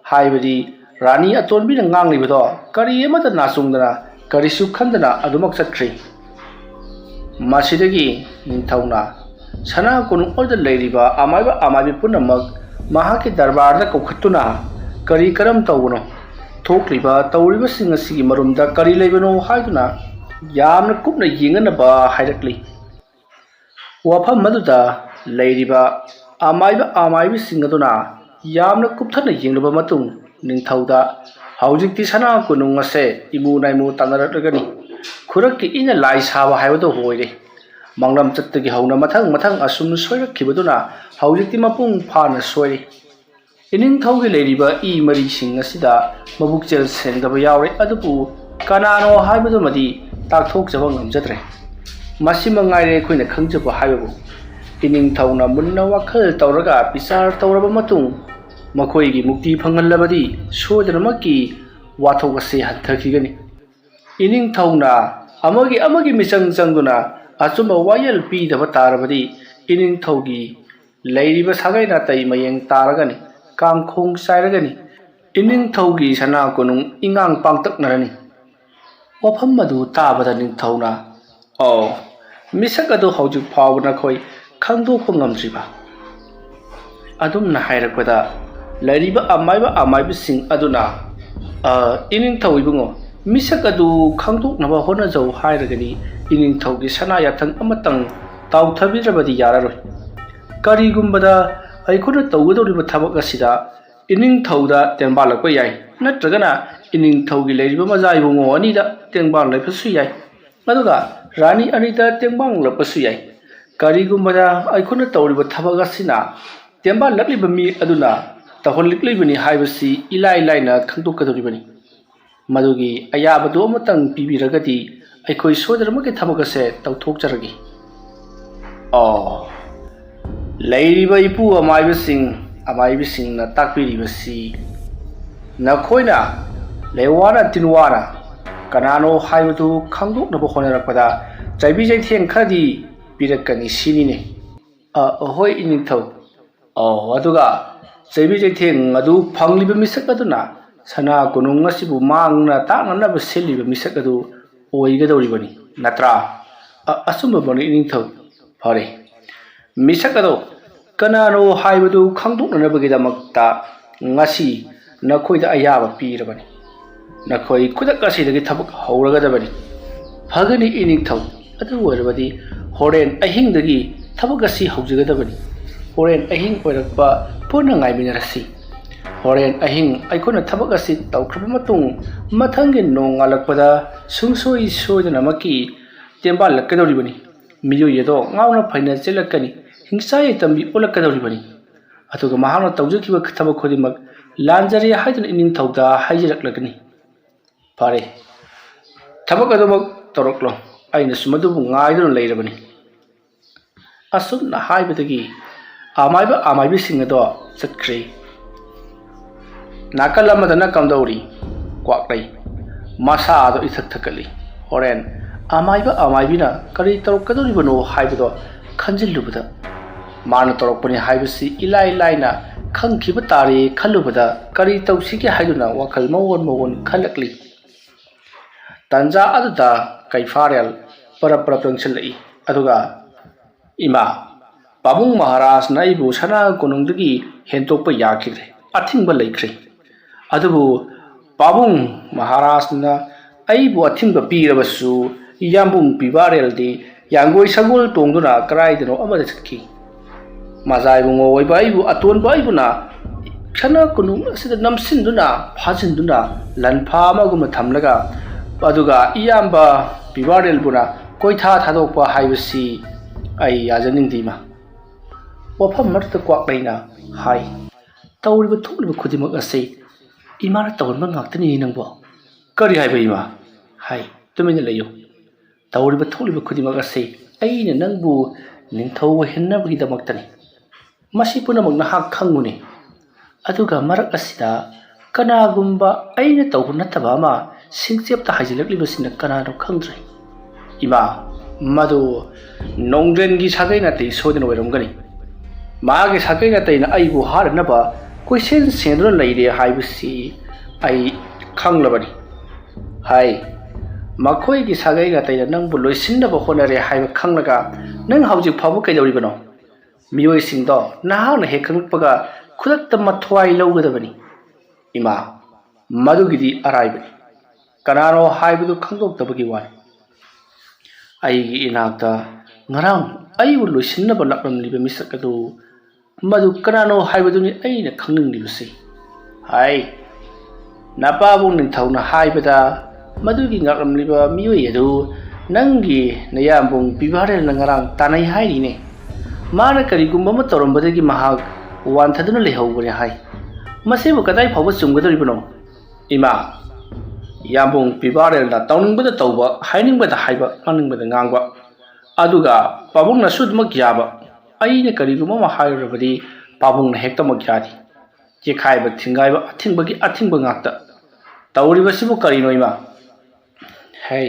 ꯍꯥꯏꯕꯗꯤ ꯔꯥꯅꯤ ꯑꯇꯣꯟꯕꯤꯅ ꯉꯥꯡꯂꯤꯕꯗꯣ ꯀꯔꯤ ꯑꯃꯠꯇ ꯅꯥꯆꯨꯡꯗꯅ, ꯀꯔꯤꯁꯨ ꯈꯟꯗꯅ ꯑꯗꯨꯃꯛ ꯆꯠꯈ꯭ꯔꯤ꯫ ꯃꯁꯤꯗꯒꯤ ꯅꯤꯡꯊꯧꯅ ꯁꯅꯥ ꯀꯣꯅꯨꯡ ꯑꯗꯨꯗ ꯂꯩꯔꯤꯕ ꯑꯃꯥꯏꯕ ꯑꯃꯥꯏꯕꯤ ꯄꯨꯝꯅꯃꯛ ꯃꯍꯥꯛꯀꯤ ꯗꯔꯕꯥꯔꯗ ꯀꯧꯈꯠꯇꯨꯅ ꯀꯔꯤ ꯀꯔꯝ ꯇꯧꯕꯅꯣ, ꯊꯣꯛꯂꯤꯕ ꯇꯧꯔꯤꯕꯁꯤꯡ ꯑꯁꯤꯒꯤ ꯃꯔꯨꯝꯗ ꯀꯔꯤ ꯂꯩꯕꯅꯣ ꯍꯥꯏꯗꯨꯅ ꯌꯥꯝꯅ ꯀꯨꯞꯅ ꯌꯦꯡꯅꯅꯕ ꯍꯥꯏꯔꯛꯂꯤ꯫ ꯋꯥꯐꯝ ꯑꯗꯨꯗ ꯂꯩꯔꯤꯕ ꯑꯃꯥꯏꯕ ꯑꯃꯥꯏꯕꯤꯁꯤꯡ ꯑꯗꯨꯅ ꯌꯥꯝꯅ ꯀꯨꯞꯊꯅ ꯌꯦꯡꯂꯕ ꯃꯇꯨꯡ, ꯅꯤꯡꯊꯧꯗ, "ꯍꯧꯖꯤꯛꯇꯤ ꯁꯅꯥ ꯀꯣꯅꯨꯡ ꯑꯁꯦ ꯏꯃꯨ ꯅꯥꯏꯃꯨ ꯇꯥꯟꯅꯔꯛꯂꯒꯅꯤ꯫ ꯈꯨꯔꯛꯀꯤ ꯏꯅ ꯂꯥꯏ ꯁꯥꯕ ꯍꯥꯏꯕꯗꯨ ꯑꯣꯏꯔꯦ꯫ ꯃꯪꯂꯝꯆꯠꯇꯒꯤ ꯍꯧꯅ ꯃꯊꯪ ꯃꯊꯪ ꯑꯁꯨꯝ ꯁꯣꯏꯔꯛꯈꯤꯕꯗꯨꯅ ꯍꯧꯖꯤꯛꯇꯤ ꯃꯄꯨꯡ ꯐꯥꯅ ꯁꯣꯏꯔꯦ꯫" ꯏꯅꯤꯡꯊꯧꯒꯤ ꯂꯩꯔꯤꯕ ꯏ ꯃꯔꯤꯁꯤꯡ ꯑꯁꯤꯗ ꯃꯕꯨꯛꯆꯦꯜ ꯁꯦꯡꯗꯕ ꯌꯥꯎꯔꯦ, ꯑꯗꯨꯕꯨ ꯀꯅꯥꯅꯣ ꯍꯥꯏꯕꯗꯨꯃꯗꯤ ꯇꯥꯛꯊꯣꯛꯆꯕ ꯉꯝꯖꯗ꯭ꯔꯦ꯫ ꯃꯁꯤ ꯃꯉꯥꯏꯔꯦ ꯑꯩꯈꯣꯏꯅ ꯈꯪꯖꯕ ꯍꯥꯏꯕꯕꯨ꯫ ꯏꯅꯤꯡꯊꯧꯅ ꯃꯨꯟꯅ ꯋꯥꯈꯜ ꯇꯧꯔꯒ ꯕꯤꯆꯥꯔ ꯇꯧꯔꯕ ꯃꯇꯨꯡ, ꯃꯈꯣꯏꯒꯤ ꯃꯨꯛꯇꯤ ꯐꯪꯍꯜꯂꯕꯗꯤ ꯁꯣꯏꯗꯅꯃꯛꯀꯤ ꯋꯥꯊꯣꯛ ꯑꯁꯤ ꯍꯟꯊꯈꯤꯒꯅꯤ꯫ ꯏꯅꯤꯡꯊꯧꯅ ꯑꯃꯒꯤ ꯑꯃꯒꯤ ꯃꯤꯆꯪ ꯆꯪꯗꯨꯅ ꯑꯆꯨꯝꯕ ꯋꯥꯌꯦꯜ ꯄꯤꯗꯕ ꯇꯥꯔꯕꯗꯤ, ꯏꯅꯤꯡꯊꯧꯒꯤ ꯂꯩꯔꯤꯕ ꯁꯥꯒꯩ ꯅꯥꯇꯩ ꯃꯌꯦꯡ ꯇꯥꯔꯒꯅꯤ, ꯀꯥꯡꯈꯣꯡ ꯆꯥꯏꯔꯒꯅꯤ, ꯏꯅꯤꯡꯊꯧꯒꯤ ꯁꯅꯥ ꯀꯣꯅꯨꯡ ꯏꯉꯥꯡ ꯄꯥꯡꯇꯛꯅꯔꯅꯤ꯫ ꯋꯥꯐꯝ ꯑꯗꯨ ꯇꯥꯕꯗ ꯅꯤꯡꯊꯧꯅ, "ꯑꯣ, ꯃꯤꯁꯛ ꯑꯗꯨ ꯍꯧꯖꯤꯛ ꯐꯥꯎꯕ ꯅꯈꯣꯏ ꯈꯪꯗꯣꯛꯄ ꯉꯝꯗ꯭ꯔꯤꯕ?" ꯑꯗꯨꯝꯅ ꯍꯥꯏꯔꯛꯄꯗ, ꯂꯩꯔꯤꯕ ꯑꯃꯥꯏꯕ ꯑꯃꯥꯏꯕꯁꯤꯡ ꯑꯗꯨꯅ, "ꯑ, ꯏꯅꯤꯡꯊꯧ ꯏꯕꯨꯡꯉꯣ, ꯃꯤꯁꯛ ꯑꯗꯨ ꯈꯪꯗꯣꯛꯅꯕ ꯍꯣꯠꯅꯖꯧ ꯍꯥꯏꯔꯒꯗꯤ ꯏꯅꯤꯡꯊꯧꯒꯤ ꯁꯅꯥ ꯌꯥꯊꯪ ꯑꯃꯇꯪ ꯇꯥꯎꯊꯕꯤꯗ꯭ꯔꯕꯗꯤ ꯌꯥꯔꯔꯣꯏ꯫ ꯀꯔꯤꯒꯨꯝꯕꯗ ꯑꯩꯈꯣꯏꯅ ꯇꯧꯒꯗꯧꯔꯤꯕ ꯊꯕꯛ ꯑꯁꯤꯗ ꯏꯅꯤꯡꯊꯧꯗ ꯇꯦꯡꯕꯥꯜꯂꯛꯄ ꯌꯥꯏ, ꯅꯠꯇ꯭ꯔꯒꯅ ꯏꯅꯤꯡꯊꯧꯒꯤ ꯂꯩꯔꯤꯕ ꯃꯖꯥ ꯏꯕꯨꯡꯉꯣ ꯑꯅꯤꯗ ꯇꯦꯡꯕꯥꯜꯂꯛꯄꯁꯨ ꯌꯥꯏ, ꯑꯗꯨꯒ ꯔꯥꯅꯤ ꯑꯅꯤꯗ ꯇꯦꯡꯕꯥꯜꯂꯛꯄꯁꯨ ꯌꯥꯏ꯫ ꯀꯔꯤꯒꯨꯝꯕꯗ ꯑꯩꯈꯣꯏꯅ ꯇꯧꯔꯤꯕ ꯊꯕꯛ ꯑꯁꯤꯅ ꯇꯦꯡꯕꯥꯜꯂꯛꯂꯤꯕ ꯃꯤ ꯑꯗꯨꯅ ꯇꯧꯍꯜꯂꯛꯂꯤꯕꯅꯤ ꯍꯥꯏꯕꯁꯤ ꯏꯂꯥꯏ ꯂꯥꯏꯅ ꯈꯪꯗꯣꯛꯀꯗꯧꯔꯤꯕꯅꯤ꯫ ꯃꯗꯨꯒꯤ ꯑꯌꯥꯕꯗꯨ ꯑꯃꯇꯪ ꯄꯤꯕꯤꯔꯒꯗꯤ ꯑꯩꯈꯣꯏ ꯁꯣꯏꯗꯅꯃꯛꯀꯤ ꯊꯕꯛ ꯑꯁꯦ ꯇꯧꯊꯣꯛꯆꯔꯒꯦ꯫" ꯑꯣ, ꯂꯩꯔꯤꯕ ꯏꯄꯨ ꯑꯃꯥꯏꯕꯁꯤꯡ, ꯑꯃꯥꯏꯕꯤꯁꯤꯡꯅ ꯇꯥꯛꯄꯤꯔꯤꯕꯁꯤ ꯅꯈꯣꯏꯅ ꯂꯩꯋꯥꯅ ꯇꯤꯟꯋꯥꯅ ꯀꯅꯥꯅꯣ ꯍꯥꯏꯕꯗꯨ ꯈꯪꯗꯣꯛꯅꯕ ꯍꯣꯠꯅꯔꯛꯄꯗ ꯆꯩꯕꯤ ꯆꯩꯊꯦꯡ ꯈꯔꯗꯤ ꯄꯤꯔꯛꯀꯅꯤ ꯁꯤꯅꯤꯅꯦ꯫ ꯑ, ꯍꯣꯏ ꯏꯅꯤꯡꯊꯧ꯫ ꯑꯣ, ꯑꯗꯨꯒ ꯆꯩꯕꯤ ꯆꯩꯊꯦꯡ ꯑꯗꯨ ꯐꯪꯂꯤꯕ ꯃꯤꯁꯛ ꯑꯗꯨꯅ ꯁꯅꯥ ꯀꯣꯅꯨꯡ ꯑꯁꯤꯕꯨ ꯃꯥꯡꯅ ꯇꯥꯛꯅꯅꯕ ꯁꯤꯜꯂꯤꯕ ꯃꯤꯁꯛ ꯑꯗꯨ ꯑꯣꯏꯒꯗꯧꯔꯤꯕꯅꯤ, ꯅꯠꯇ꯭ꯔꯥ? ꯑ-, ꯑꯆꯨꯝꯕꯃꯛꯅꯤ, ꯏꯅꯤꯡꯊꯧ꯫ ꯐꯔꯦ, ꯃꯤꯁꯛ ꯑꯗꯣ ꯀꯅꯥꯅꯣ ꯍꯥꯏꯕꯗꯨ ꯈꯪꯗꯣꯛꯅꯅꯕꯒꯤꯗꯃꯛꯇ ꯉꯁꯤ ꯅꯈꯣꯏꯗ ꯑꯌꯥꯕ ꯄꯤꯔꯕꯅꯤ꯫ ꯅꯈꯣꯏ ꯈꯨꯗꯛ ꯑꯁꯤꯗꯒꯤ ꯊꯕꯛ ꯍꯧꯔꯒꯗꯕꯅꯤ꯫ ꯐꯒꯅꯤ, ꯏꯅꯤꯡꯊꯧ꯫ ꯑꯗꯨ ꯑꯣꯏꯔꯕꯗꯤ ꯍꯣꯔꯦꯟ ꯑꯍꯤꯡꯗꯒꯤ ꯊꯕꯛ ꯑꯁꯤ ꯍꯧꯖꯒꯗꯕꯅꯤ꯫ ꯍꯣꯔꯦꯟ ꯑꯍꯤꯡ ꯑꯣꯏꯔꯛꯄ ꯄꯨꯟꯅ ꯉꯥꯏꯃꯤꯟꯅꯔꯁꯤ꯫ ꯍꯣꯔꯦꯟ ꯑꯍꯤꯡ ꯑꯩꯈꯣꯏꯅ ꯊꯕꯛ ꯑꯁꯤ ꯇꯧꯈ꯭ꯔꯕ ꯃꯇꯨꯡ, ꯃꯊꯪꯒꯤ ꯅꯣꯡꯉꯥꯜꯂꯛꯄꯗ ꯁꯨꯡꯁꯣꯏ ꯁꯣꯏꯗꯅꯃꯛꯀꯤ ꯇꯦꯝꯕꯥꯜꯂꯛꯀꯗꯧꯔꯤꯕꯅꯤ꯫ ꯃꯤꯑꯣꯏ ꯑꯗꯣ ꯉꯥꯎꯅ ꯐꯩꯅ ꯆꯦꯜꯂꯛꯀꯅꯤ, ꯍꯤꯡꯆꯥꯏ ꯇꯝꯕꯤ ꯑꯣꯜꯂꯛꯀꯗꯧꯔꯤꯕꯅꯤ꯫ ꯑꯗꯨꯒ ꯃꯍꯥꯛꯅ ꯇꯧꯖꯈꯤꯕ ꯊꯕꯛ ꯈꯨꯗꯤꯡꯃꯛ ꯂꯥꯟꯖꯔꯦ ꯍꯥꯏꯗꯨꯅ ꯏꯅꯤꯡꯊꯧꯗ ꯍꯥꯏꯖꯔꯛꯂꯒꯅꯤ꯫ ꯐꯔꯦ, ꯊꯕꯛ ꯑꯗꯨꯃꯛ ꯇꯧꯔꯛꯂꯣ, ꯑꯩꯅꯁꯨ ꯃꯗꯨꯕꯨ ꯉꯥꯏꯗꯨꯅ ꯂꯩꯔꯕꯅꯤ꯫ ꯑꯁꯨꯝꯅ ꯍꯥꯏꯕꯗꯒꯤ ꯑꯃꯥꯏꯕ ꯑꯃꯥꯏꯕꯤꯁꯤꯡ ꯑꯗꯣ ꯆꯠꯈ꯭ꯔꯦ꯫ ꯅꯥꯀꯜ ꯑꯃꯗꯅ ꯀꯝꯗꯧꯔꯤ? ꯀ꯭ꯋꯥꯛꯂꯩ ꯃꯁꯥ ꯑꯗꯣ ꯏꯊꯛ ꯊꯛꯀꯠꯂꯤ꯫ ꯍꯣꯔꯦꯟ ꯑꯃꯥꯏꯕ ꯑꯃꯥꯏꯕꯤꯅ ꯀꯔꯤ ꯇꯧꯔꯛꯀꯗꯧꯔꯤꯕꯅꯣ ꯍꯥꯏꯕꯗꯣ ꯈꯟꯖꯤꯜꯂꯨꯕꯗ, ꯃꯥꯅ ꯇꯧꯔꯛꯄꯅꯤ ꯍꯥꯏꯕꯁꯤ ꯏꯂꯥꯏ ꯂꯥꯏꯅ ꯈꯪꯈꯤꯕ ꯇꯥꯔꯦ ꯈꯜꯂꯨꯕꯗ, ꯀꯔꯤ ꯇꯧꯁꯤꯒꯦ ꯍꯥꯏꯗꯨꯅ ꯋꯥꯈꯜ ꯃꯑꯣꯟ ꯃꯑꯣꯟ ꯈꯜꯂꯛꯂꯤ꯫ ꯇꯟꯖꯥ ꯑꯗꯨꯗ ꯀꯩꯐꯥꯔꯦꯜ ꯄꯔꯞ ꯄꯔꯞ ꯆꯪꯁꯤꯜꯂꯛꯏ꯫ ꯑꯗꯨꯒ, "ꯏꯃꯥ, ꯄꯥꯕꯨꯡ ꯃꯍꯥꯔꯥꯖꯅ ꯑꯩꯕꯨ ꯁꯅꯥ ꯀꯣꯅꯨꯡꯗꯒꯤ ꯍꯦꯟꯇꯣꯛꯄ ꯌꯥꯈꯤꯗ꯭ꯔꯦ, ꯑꯊꯤꯡꯕ ꯂꯩꯈ꯭ꯔꯦ꯫ ꯑꯗꯨꯕꯨ ꯄꯥꯕꯨꯡ ꯃꯍꯥꯔꯥꯖꯅ ꯑꯩꯕꯨ ꯑꯊꯤꯡꯕ ꯄꯤꯔꯕꯁꯨ, ꯏꯌꯥꯝꯕꯨꯡ ꯄꯤꯕꯥꯔꯦꯜꯗꯤ ꯌꯥꯡꯒꯣꯏ ꯁꯒꯣꯜ ꯇꯣꯡꯗꯨꯅ ꯀꯗꯥꯏꯗꯅꯣ ꯑꯃꯗ ꯆꯠꯈꯤ꯫ ꯃꯖꯥꯏꯕꯨꯡꯉꯣ ꯑꯣꯏꯕ ꯑꯩꯕꯨ, ꯑꯇꯣꯟꯕ ꯑꯩꯕꯨꯅ ꯁꯅꯥ ꯀꯣꯅꯨꯡ ꯑꯁꯤꯗ ꯅꯝꯁꯤꯟꯗꯨꯅ, ꯐꯥꯖꯤꯟꯗꯨꯅ, ꯂꯟꯐꯥ ꯑꯃꯒꯨꯝꯅ ꯊꯝꯂꯒ, ꯑꯗꯨꯒ ꯏꯌꯥꯝꯕ ꯄꯤꯕꯥꯔꯦꯜꯕꯨꯅ ꯀꯣꯏꯊꯥ ꯊꯥꯗꯣꯛꯄ ꯍꯥꯏꯕꯁꯤ ꯑꯩ ꯌꯥꯖꯅꯤꯡꯗꯦ, ꯏꯃꯥ꯫" ꯋꯥꯐꯝ ꯑꯃꯗꯨꯗ ꯀ꯭ꯋꯥꯛꯂꯩꯅ ꯍꯥꯏ, "ꯇꯧꯔꯤꯕ ꯊꯣꯛꯂꯤꯕ ꯈꯨꯗꯤꯡꯃꯛ ꯑꯁꯤ ꯏꯃꯥꯅ ꯇꯧꯍꯟꯕ ꯉꯥꯛꯇꯅꯤ ꯅꯪꯕꯣ꯫" "ꯀꯔꯤ ꯍꯥꯏꯕ, ꯏꯃꯥ?" ꯍꯥꯏ, "ꯇꯨꯃꯤꯟꯅ ꯂꯩꯌꯨ꯫ ꯇꯧꯔꯤꯕ ꯊꯣꯛꯂꯤꯕ ꯈꯨꯗꯤꯡꯃꯛ ꯑꯁꯤ ꯑꯩꯅ ꯅꯪꯕꯨ ꯅꯤꯡꯊꯧ ꯑꯣꯏꯍꯟꯅꯕꯒꯤꯗꯃꯛꯇꯅꯤ꯫ ꯃꯁꯤ ꯄꯨꯝꯅꯃꯛ ꯅꯍꯥꯛ ꯈꯪꯉꯨꯅꯦ꯫ ꯑꯗꯨꯒ ꯃꯔꯛ ꯑꯁꯤꯗ ꯀꯅꯥꯒꯨꯝꯕ ꯑꯩꯅ ꯇꯧꯕ ꯅꯠꯇꯕ ꯑꯃ ꯁꯤꯡꯆꯦꯞꯇ ꯍꯥꯏꯖꯤꯜꯂꯛꯂꯤꯕꯁꯤꯅ ꯀꯅꯥꯅꯣ ꯈꯪꯗ꯭ꯔꯦ꯫ ꯏꯃꯥ, ꯃꯗꯨ ꯅꯣꯡꯗ꯭ꯔꯦꯟꯒꯤ ꯁꯥꯒꯩ ꯅꯥꯇꯩ ꯁꯣꯏꯗꯅ ꯑꯣꯏꯔꯝꯒꯅꯤ꯫ ꯃꯥꯒꯤ ꯁꯥꯒꯩ ꯅꯥꯇꯩꯅ ꯑꯩꯕꯨ ꯍꯥꯠꯅꯅꯕ ꯀꯣꯏꯁꯦꯟ ꯁꯦꯟꯗꯨꯅ ꯂꯩꯔꯦ ꯍꯥꯏꯕꯁꯤ ꯑꯩ ꯈꯪꯂꯕꯅꯤ꯫" ꯍꯥꯏ, "ꯃꯈꯣꯏꯒꯤ ꯁꯥꯒꯩ ꯅꯥꯇꯩꯅ ꯅꯪꯕꯨ ꯂꯣꯏꯁꯤꯟꯅꯕ ꯍꯣꯠꯅꯔꯦ ꯍꯥꯏꯕ ꯈꯪꯂꯒ ꯅꯪ ꯍꯧꯖꯤꯛ ꯐꯥꯎꯕ ꯀꯩꯗꯧꯔꯤꯕꯅꯣ? ꯃꯤꯑꯣꯏꯁꯤꯡꯗꯣ ꯅꯍꯥꯛꯅ ꯍꯦꯛ ꯈꯪꯂꯛꯄꯒ ꯈꯨꯗꯛꯇ ꯃꯊ꯭ꯋꯥꯏ ꯂꯧꯒꯗꯕꯅꯤ꯫" "ꯏꯃꯥ, ꯃꯗꯨꯒꯤꯗꯤ ꯑꯔꯥꯏꯕꯅꯤ꯫ ꯀꯅꯥꯅꯣ ꯍꯥꯏꯕꯗꯨ ꯈꯪꯗꯣꯛꯇꯕꯒꯤ ꯋꯥꯅꯤ꯫" ꯑꯩꯒꯤ ꯏꯅꯥꯛꯇ ꯉꯔꯥꯡ ꯑꯩꯕꯨ ꯂꯣꯏꯁꯤꯟꯅꯕ ꯂꯥꯛꯂꯝꯂꯤꯕ ꯃꯤꯁꯛ ꯑꯗꯨ ꯃꯗꯨ ꯀꯅꯥꯅꯣ ꯍꯥꯏꯕꯗꯨꯅꯤ ꯑꯩꯅ ꯈꯪꯅꯤꯡꯂꯤꯕꯁꯤ꯫ ꯍꯥꯏ, ꯅꯄꯥꯕꯨꯡ ꯅꯤꯡꯊꯧꯅ ꯍꯥꯏꯕꯗ ꯃꯗꯨꯒꯤ ꯉꯥꯛꯂꯝꯂꯤꯕ ꯃꯤꯑꯣꯏ ꯑꯗꯨ ꯅꯪꯒꯤ ꯅꯌꯥꯝꯕꯨꯡ ꯄꯤꯕꯥꯔꯦꯜꯅ ꯉꯔꯥꯡ ꯇꯥꯟꯅꯩ ꯍꯥꯏꯔꯤꯅꯦ꯫ ꯃꯥꯅ ꯀꯔꯤꯒꯨꯝꯕ ꯑꯃ ꯇꯧꯔꯝꯕꯗꯒꯤ ꯃꯍꯥꯛ ꯋꯥꯟꯊꯗꯨꯅ ꯂꯩꯍꯧꯕꯅꯤ ꯍꯥꯏ꯫ ꯃꯁꯤꯕꯨ ꯀꯗꯥꯏ ꯐꯥꯎꯕ ꯆꯨꯝꯒꯗꯧꯔꯤꯕꯅꯣ? ꯏꯃꯥ, ꯌꯥꯝꯕꯨꯡ ꯄꯤꯕꯥꯔꯦꯜꯅ ꯇꯧꯅꯤꯡꯕꯗ ꯇꯧꯕ, ꯍꯥꯏꯅꯤꯡꯕꯗ ꯍꯥꯏꯕ, ꯉꯥꯡꯅꯤꯡꯕꯗ ꯉꯥꯡꯕ, ꯑꯗꯨꯒ ꯄꯥꯕꯨꯡꯅꯁꯨ ꯑꯗꯨꯃꯛ ꯌꯥꯕ꯫ ꯑꯩꯅ ꯀꯔꯤꯒꯨꯝꯕ ꯑꯃ ꯍꯥꯏꯔꯨꯔꯕꯗꯤ ꯄꯥꯕꯨꯡꯅ ꯍꯦꯛꯇꯃꯛ ꯌꯥꯔꯤ꯫ ꯌꯦꯛꯈꯥꯏꯕ ꯊꯤꯡꯒꯥꯏꯕ ꯑꯊꯤꯡꯕꯒꯤ ꯑꯊꯤꯡꯕ ꯉꯥꯛꯇ꯫ ꯇꯧꯔꯤꯕꯁꯤꯕꯨ ꯀꯔꯤꯅꯣ ꯏꯃꯥ? ꯍꯦ,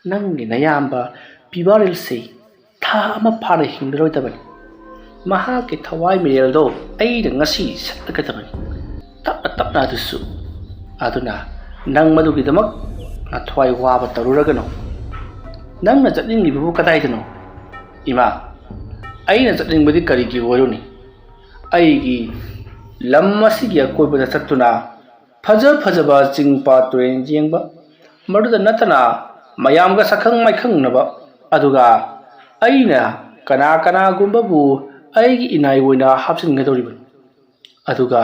ꯅꯪꯒꯤ ꯅꯌꯥꯝꯕ ꯄꯤꯕꯥꯔꯦꯜꯁꯤ ꯊꯥ ꯑꯃ ꯐꯥꯅ ꯍꯤꯡꯂꯔꯣꯏꯗꯕꯅꯤ꯫ ꯃꯍꯥꯛꯀꯤ ꯊꯋꯥꯏ ꯃꯤꯔꯦꯜꯗꯣ ꯑꯩꯅ ꯉꯁꯤ ꯁꯠꯂꯒꯗꯕꯅꯤ꯫ ꯇꯞꯅ ꯇꯞꯅ ꯑꯗꯨꯁꯨ꯫ ꯑꯗꯨꯅ ꯅꯪ ꯃꯗꯨꯒꯤꯗꯃꯛ ꯅꯊ꯭ꯋꯥꯏ ꯋꯥꯕ ꯇꯧꯔꯨꯔꯒꯅꯨ꯫ ꯅꯪꯅ ꯆꯠꯅꯤꯡꯂꯤꯕꯕꯨ ꯀꯗꯥꯏꯗꯅꯣ? ꯏꯃꯥ, ꯑꯩꯅ ꯆꯠꯅꯤꯡꯕꯗꯤ ꯀꯔꯤꯒꯤ ꯑꯣꯏꯔꯨꯅꯤ? ꯑꯩꯒꯤ ꯂꯝ ꯑꯁꯤꯒꯤ ꯑꯀꯣꯏꯕꯗ ꯆꯠꯇꯨꯅ ꯐꯖ ꯐꯖꯕ ꯆꯤꯡ ꯄꯥꯠ ꯇꯨꯔꯦꯟ ꯌꯦꯡꯕ, ꯃꯗꯨꯗ ꯅꯠꯇꯅ ꯃꯌꯥꯝꯒ ꯁꯛꯈꯪ ꯃꯥꯏꯈꯪꯅꯕ, ꯑꯗꯨꯒ ꯑꯩꯅ ꯀꯅꯥ ꯀꯅꯥꯒꯨꯝꯕꯕꯨ ꯑꯩꯒꯤ ꯏꯅꯥꯏ ꯑꯣꯏꯅ ꯍꯥꯞꯆꯤꯟꯒꯗꯧꯔꯤꯕꯅꯤ꯫ ꯑꯗꯨꯒ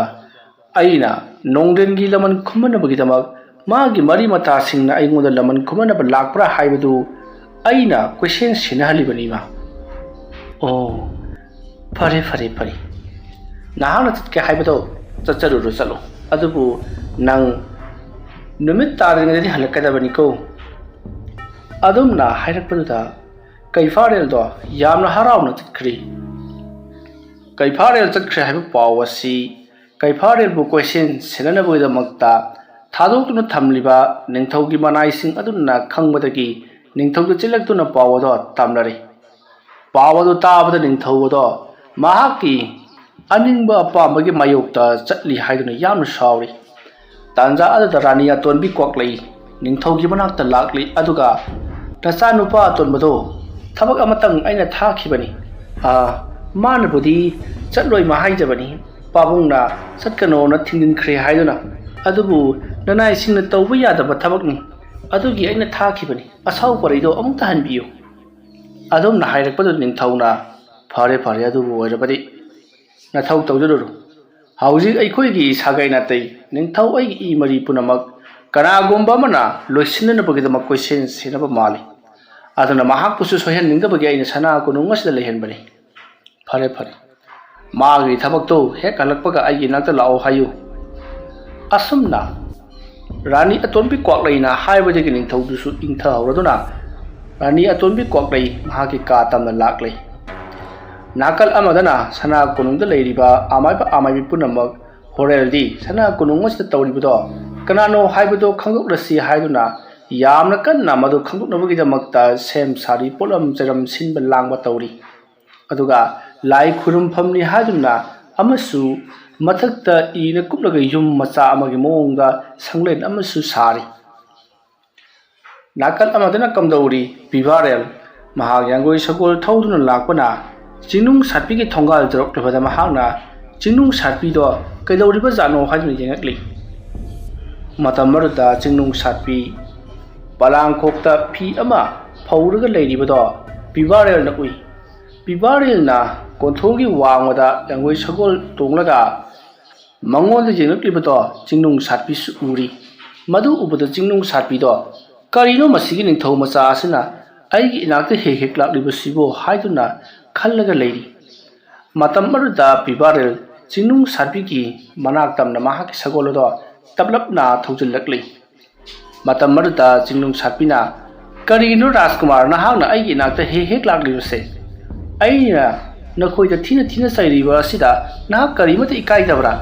ꯑꯩꯅ ꯅꯣꯡꯗꯦꯟꯒꯤ ꯂꯃꯟ ꯈꯨꯝꯅꯅꯕꯒꯤꯗꯃꯛ ꯃꯥꯒꯤ ꯃꯔꯤ ꯃꯇꯥꯁꯤꯡꯅ ꯑꯩꯉꯣꯟꯗ ꯂꯃꯟ ꯈꯨꯝꯅꯅꯕ ꯂꯥꯛꯄ꯭ꯔꯥ ꯍꯥꯏꯕꯗꯨ ꯑꯩꯅ ꯀꯣꯏꯁꯦꯟ ꯁꯦꯟꯅꯍꯜꯂꯤꯕꯅꯤ, ꯏꯃꯥ꯫ ꯑꯣ, ꯐꯔꯦ, ꯐꯔꯦ, ꯐꯔꯦ꯫ ꯅꯍꯥꯛꯅ ꯆꯠꯀꯦ ꯍꯥꯏꯕꯗꯣ ꯆꯠꯆꯔꯨꯔꯣ, ꯆꯠꯂꯣ꯫ ꯑꯗꯨꯕꯨ ꯅꯪ ꯅꯨꯃꯤꯠ ꯇꯥꯗ꯭ꯔꯤꯉꯩꯗꯗꯤ ꯍꯜꯂꯛꯀꯗꯕꯅꯤꯀꯣ꯫ ꯑꯗꯨꯝꯅ ꯍꯥꯏꯔꯛꯄꯗꯨꯗ ꯀꯩꯐꯥꯔꯦꯜꯗꯣ ꯌꯥꯝꯅ ꯍꯔꯥꯎꯅ ꯆꯠꯈ꯭ꯔꯦ꯫ ꯀꯩꯐꯥꯔꯦꯜ ꯆꯠꯈ꯭ꯔꯦ ꯍꯥꯏꯕ ꯄꯥꯎ ꯑꯁꯤ ꯀꯩꯐꯥꯔꯦꯜꯕꯨ ꯀꯣꯏꯁꯦꯟ ꯁꯦꯟꯅꯅꯕꯒꯤꯗꯃꯛꯇ ꯊꯥꯗꯣꯛꯇꯨꯅ ꯊꯝꯂꯤꯕ ꯅꯤꯡꯊꯧꯒꯤ ꯃꯅꯥꯏꯁꯤꯡ ꯑꯗꯨꯅ ꯈꯪꯕꯗꯒꯤ ꯅꯤꯡꯊꯧꯗ ꯆꯦꯜꯂꯛꯇꯨꯅ ꯄꯥꯎ ꯑꯗꯣ ꯇꯝꯅꯔꯦ꯫ ꯄꯥꯎ ꯑꯗꯨ ꯇꯥꯕꯗ ꯅꯤꯡꯊꯧ ꯑꯗꯣ ꯃꯍꯥꯛꯀꯤ ꯑꯅꯤꯡꯕ ꯑꯄꯥꯝꯕꯒꯤ ꯃꯥꯌꯣꯛꯇ ꯆꯠꯂꯤ ꯍꯥꯏꯗꯨꯅ ꯌꯥꯝꯅ ꯁꯥꯎꯔꯤ꯫ ꯇꯥꯟꯖꯥ ꯑꯗꯨꯗ ꯔꯥꯅꯤ ꯑꯇꯣꯟꯕꯤ ꯀ꯭ꯋꯥꯛꯂꯩ ꯅꯤꯡꯊꯧꯒꯤ ꯃꯅꯥꯛꯇ ꯂꯥꯛꯂꯤ, ꯑꯗꯨꯒ ꯅꯆꯥꯅꯨꯄꯥ ꯑꯇꯣꯟꯕꯗꯣ ꯊꯕꯛ ꯑꯃꯇꯪ ꯑꯩꯅ ꯊꯥꯈꯤꯕꯅꯤ꯫ ꯑꯥ, ꯃꯥꯅꯕꯨꯗꯤ ꯆꯠꯂꯣꯏ ꯃꯥ ꯍꯥꯏꯖꯕꯅꯤ, ꯄꯥꯕꯨꯡꯅ ꯆꯠꯀꯅꯣꯅ ꯊꯤꯡꯖꯤꯟꯈ꯭ꯔꯦ ꯍꯥꯏꯗꯨꯅ꯫ ꯑꯗꯨꯕꯨ ꯅꯅꯥꯏꯁꯤꯡꯅ ꯇꯧꯕ ꯌꯥꯗꯕ ꯊꯕꯛꯅꯤ꯫ ꯑꯗꯨꯒꯤ ꯑꯩꯅ ꯊꯥꯈꯤꯕꯅꯤ꯫ ꯑꯁꯥꯎ ꯄꯔꯩꯗꯣ ꯑꯃꯨꯛꯇ ꯍꯟꯕꯤꯌꯨ꯫" ꯑꯗꯨꯝꯅ ꯍꯥꯏꯔꯛꯄꯗꯨꯗ ꯅꯤꯡꯊꯧꯅ, "ꯐꯔꯦ, ꯐꯔꯦ, ꯑꯗꯨꯕꯨ ꯑꯣꯏꯔꯕꯗꯤ ꯅꯊꯧ ꯇꯧꯖꯔꯨꯔꯣ꯫ ꯍꯧꯖꯤꯛ ꯑꯩꯈꯣꯏꯒꯤ ꯁꯥꯒꯩ ꯅꯥꯇꯩ, ꯅꯤꯡꯊꯧ ꯑꯩꯒꯤ ꯏ ꯃꯔꯤ ꯄꯨꯝꯅꯃꯛ ꯀꯅꯥꯒꯨꯝꯕ ꯑꯃꯅ ꯂꯣꯏꯁꯤꯟꯅꯅꯕꯒꯤꯗꯃꯛ ꯀꯣꯏꯁꯦꯟ ꯁꯦꯟꯅꯕ ꯃꯥꯜꯂꯤ꯫ ꯑꯗꯨꯅ ꯃꯍꯥꯛꯄꯨꯁꯨ ꯁꯣꯏꯍꯟꯅꯤꯡꯗꯕꯒꯤ ꯑꯩꯅ ꯁꯅꯥ ꯀꯣꯅꯨꯡ ꯑꯁꯤꯗ ꯂꯩꯍꯟꯕꯅꯤ꯫" "ꯐꯔꯦ, ꯐꯔꯦ꯫ ꯃꯥꯒꯤ ꯊꯕꯛꯇꯨ ꯍꯦꯛ ꯍꯜꯂꯛꯄꯒ ꯑꯩꯒꯤ ꯏꯅꯥꯛꯇ ꯂꯥꯛꯑꯣ ꯍꯥꯏꯌꯨ꯫" ꯑꯁꯨꯝꯅ ꯔꯥꯅꯤ ꯑꯇꯣꯟꯕꯤ ꯀ꯭ꯋꯥꯛꯂꯩꯅ ꯍꯥꯏꯕꯗꯒꯤ ꯅꯤꯡꯊꯧꯗꯨꯁꯨ ꯏꯪꯊꯍꯧꯔꯗꯨꯅ ꯔꯥꯅꯤ ꯑꯇꯣꯟꯕꯤ ꯀ꯭ꯋꯥꯛꯂꯩ ꯃꯍꯥꯛꯀꯤ ꯀꯥ ꯇꯝꯅ ꯂꯥꯛꯂꯦ꯫ ꯅꯥꯀꯜ ꯑꯃꯗꯅ ꯁꯅꯥ ꯀꯣꯅꯨꯡꯗ ꯂꯩꯔꯤꯕ ꯑꯃꯥꯏꯕ ꯑꯃꯥꯏꯕꯤ ꯄꯨꯝꯅꯃꯛ ꯍꯣꯔꯦꯜꯗꯤ ꯁꯅꯥ ꯀꯣꯅꯨꯡ ꯑꯁꯤꯗ ꯇꯧꯔꯤꯕꯗꯣ ꯀꯅꯥꯅꯣ ꯍꯥꯏꯕꯗꯣ ꯈꯪꯗꯣꯛꯂꯁꯤ ꯍꯥꯏꯗꯨꯅ ꯌꯥꯝꯅ ꯀꯟꯅ ꯃꯗꯨ ꯈꯪꯗꯣꯛꯅꯕꯒꯤꯗꯃꯛꯇ ꯁꯦꯝ ꯁꯥꯔꯤ, ꯄꯣꯠꯂꯝ ꯆꯩꯔꯝ ꯁꯤꯟꯕ ꯂꯥꯡꯕ ꯇꯧꯔꯤ꯫ ꯑꯗꯨꯒ ꯂꯥꯏ ꯈꯨꯔꯨꯝꯐꯝꯅꯤ ꯍꯥꯏꯗꯨꯅ ꯑꯃꯁꯨ ꯃꯊꯛꯇ ꯏꯅ ꯀꯨꯞꯂꯒ ꯌꯨꯝ ꯃꯆꯥ ꯑꯃꯒꯤ ꯃꯑꯣꯡꯗ ꯁꯪꯂꯦꯟ ꯑꯃꯁꯨ ꯁꯥꯔꯤ꯫ ꯅꯥꯀꯜ ꯑꯃꯗꯅ ꯀꯝꯗꯧꯔꯤ? ꯄꯤꯕꯥꯔꯦꯜ ꯃꯍꯥꯛ ꯌꯥꯡꯒꯣꯏ ꯁꯒꯣꯜ ꯊꯧꯗꯨꯅ ꯂꯥꯛꯄꯅ ꯆꯤꯡꯅꯨꯡ ꯁꯥꯠꯄꯤꯒꯤ ꯊꯣꯡꯒꯥꯜ ꯌꯧꯔꯛꯂꯕꯗ ꯃꯍꯥꯛꯅ ꯆꯤꯡꯅꯨꯡ ꯁꯥꯠꯄꯤꯗꯣ ꯀꯩꯗꯧꯔꯤꯕ ꯖꯥꯠꯅꯣ ꯍꯥꯏꯗꯨꯅ ꯌꯦꯡꯉꯛꯂꯤ꯫ ꯃꯇꯝ ꯑꯗꯨꯗ ꯆꯤꯡꯅꯨꯡ ꯁꯥꯠꯄꯤ ꯄꯂꯥꯡꯈꯣꯛꯇ ꯐꯤ ꯑꯃ ꯐꯧꯔꯒ ꯂꯩꯔꯤꯕꯗꯣ ꯄꯤꯕꯥꯔꯦꯜꯅ ꯎꯏ꯫ ꯄꯤꯕꯥꯔꯦꯜꯅ ꯀꯣꯟꯊꯣꯡꯒꯤ ꯋꯥꯡꯃꯗ ꯌꯥꯡꯒꯣꯏ ꯁꯒꯣꯜ ꯇꯣꯡꯂꯒ ꯃꯉꯣꯟꯗ ꯌꯦꯡꯂꯛꯂꯤꯕꯗꯣ ꯆꯤꯡꯅꯨꯡ ꯁꯥꯠꯄꯤꯁꯨ ꯎꯔꯤ꯫ ꯃꯗꯨ ꯎꯕꯗ ꯆꯤꯡꯅꯨꯡ ꯁꯥꯠꯄꯤꯗꯣ, "ꯀꯔꯤꯅꯣ ꯃꯁꯤꯒꯤ ꯅꯤꯡꯊꯧ ꯃꯆꯥ ꯑꯁꯤꯅ ꯑꯩꯒꯤ ꯏꯅꯥꯛꯇ ꯍꯦꯛ ꯍꯦꯛ ꯂꯥꯛꯂꯤꯕꯁꯤꯕꯨ?" ꯍꯥꯏꯗꯨꯅ ꯈꯜꯂꯒ ꯂꯩꯔꯤ꯫ ꯃꯇꯝ ꯑꯗꯨꯗ ꯄꯤꯕꯥꯔꯦꯜ ꯆꯤꯡꯅꯨꯡ ꯁꯥꯠꯄꯤꯒꯤ ꯃꯅꯥꯛ ꯇꯝꯅ ꯃꯍꯥꯛꯀꯤ ꯁꯒꯣꯜ ꯑꯗꯣ ꯇꯞꯂꯞꯅ ꯊꯧꯖꯤꯜꯂꯛꯂꯤ꯫ ꯃꯇꯝ ꯑꯗꯨꯗ ꯆꯤꯡꯅꯨꯡ ꯁꯥꯠꯄꯤꯅ, "ꯀꯔꯤꯒꯤꯅꯣ ꯔꯥꯖꯀꯨꯃꯥꯔ ꯅꯍꯥꯛꯅ ꯑꯩꯒꯤ ꯏꯅꯥꯛꯇ ꯍꯦꯛ ꯍꯦꯛ ꯂꯥꯛꯂꯤꯕꯁꯦ? ꯑꯩꯅ ꯅꯈꯣꯏꯗ ꯊꯤꯅ ꯊꯤꯅ ꯆꯩꯔꯤꯕ ꯑꯁꯤꯗ ꯅꯍꯥꯛ ꯀꯔꯤꯃꯠꯇ ꯏꯀꯥꯏꯗꯕ꯭ꯔꯥ?"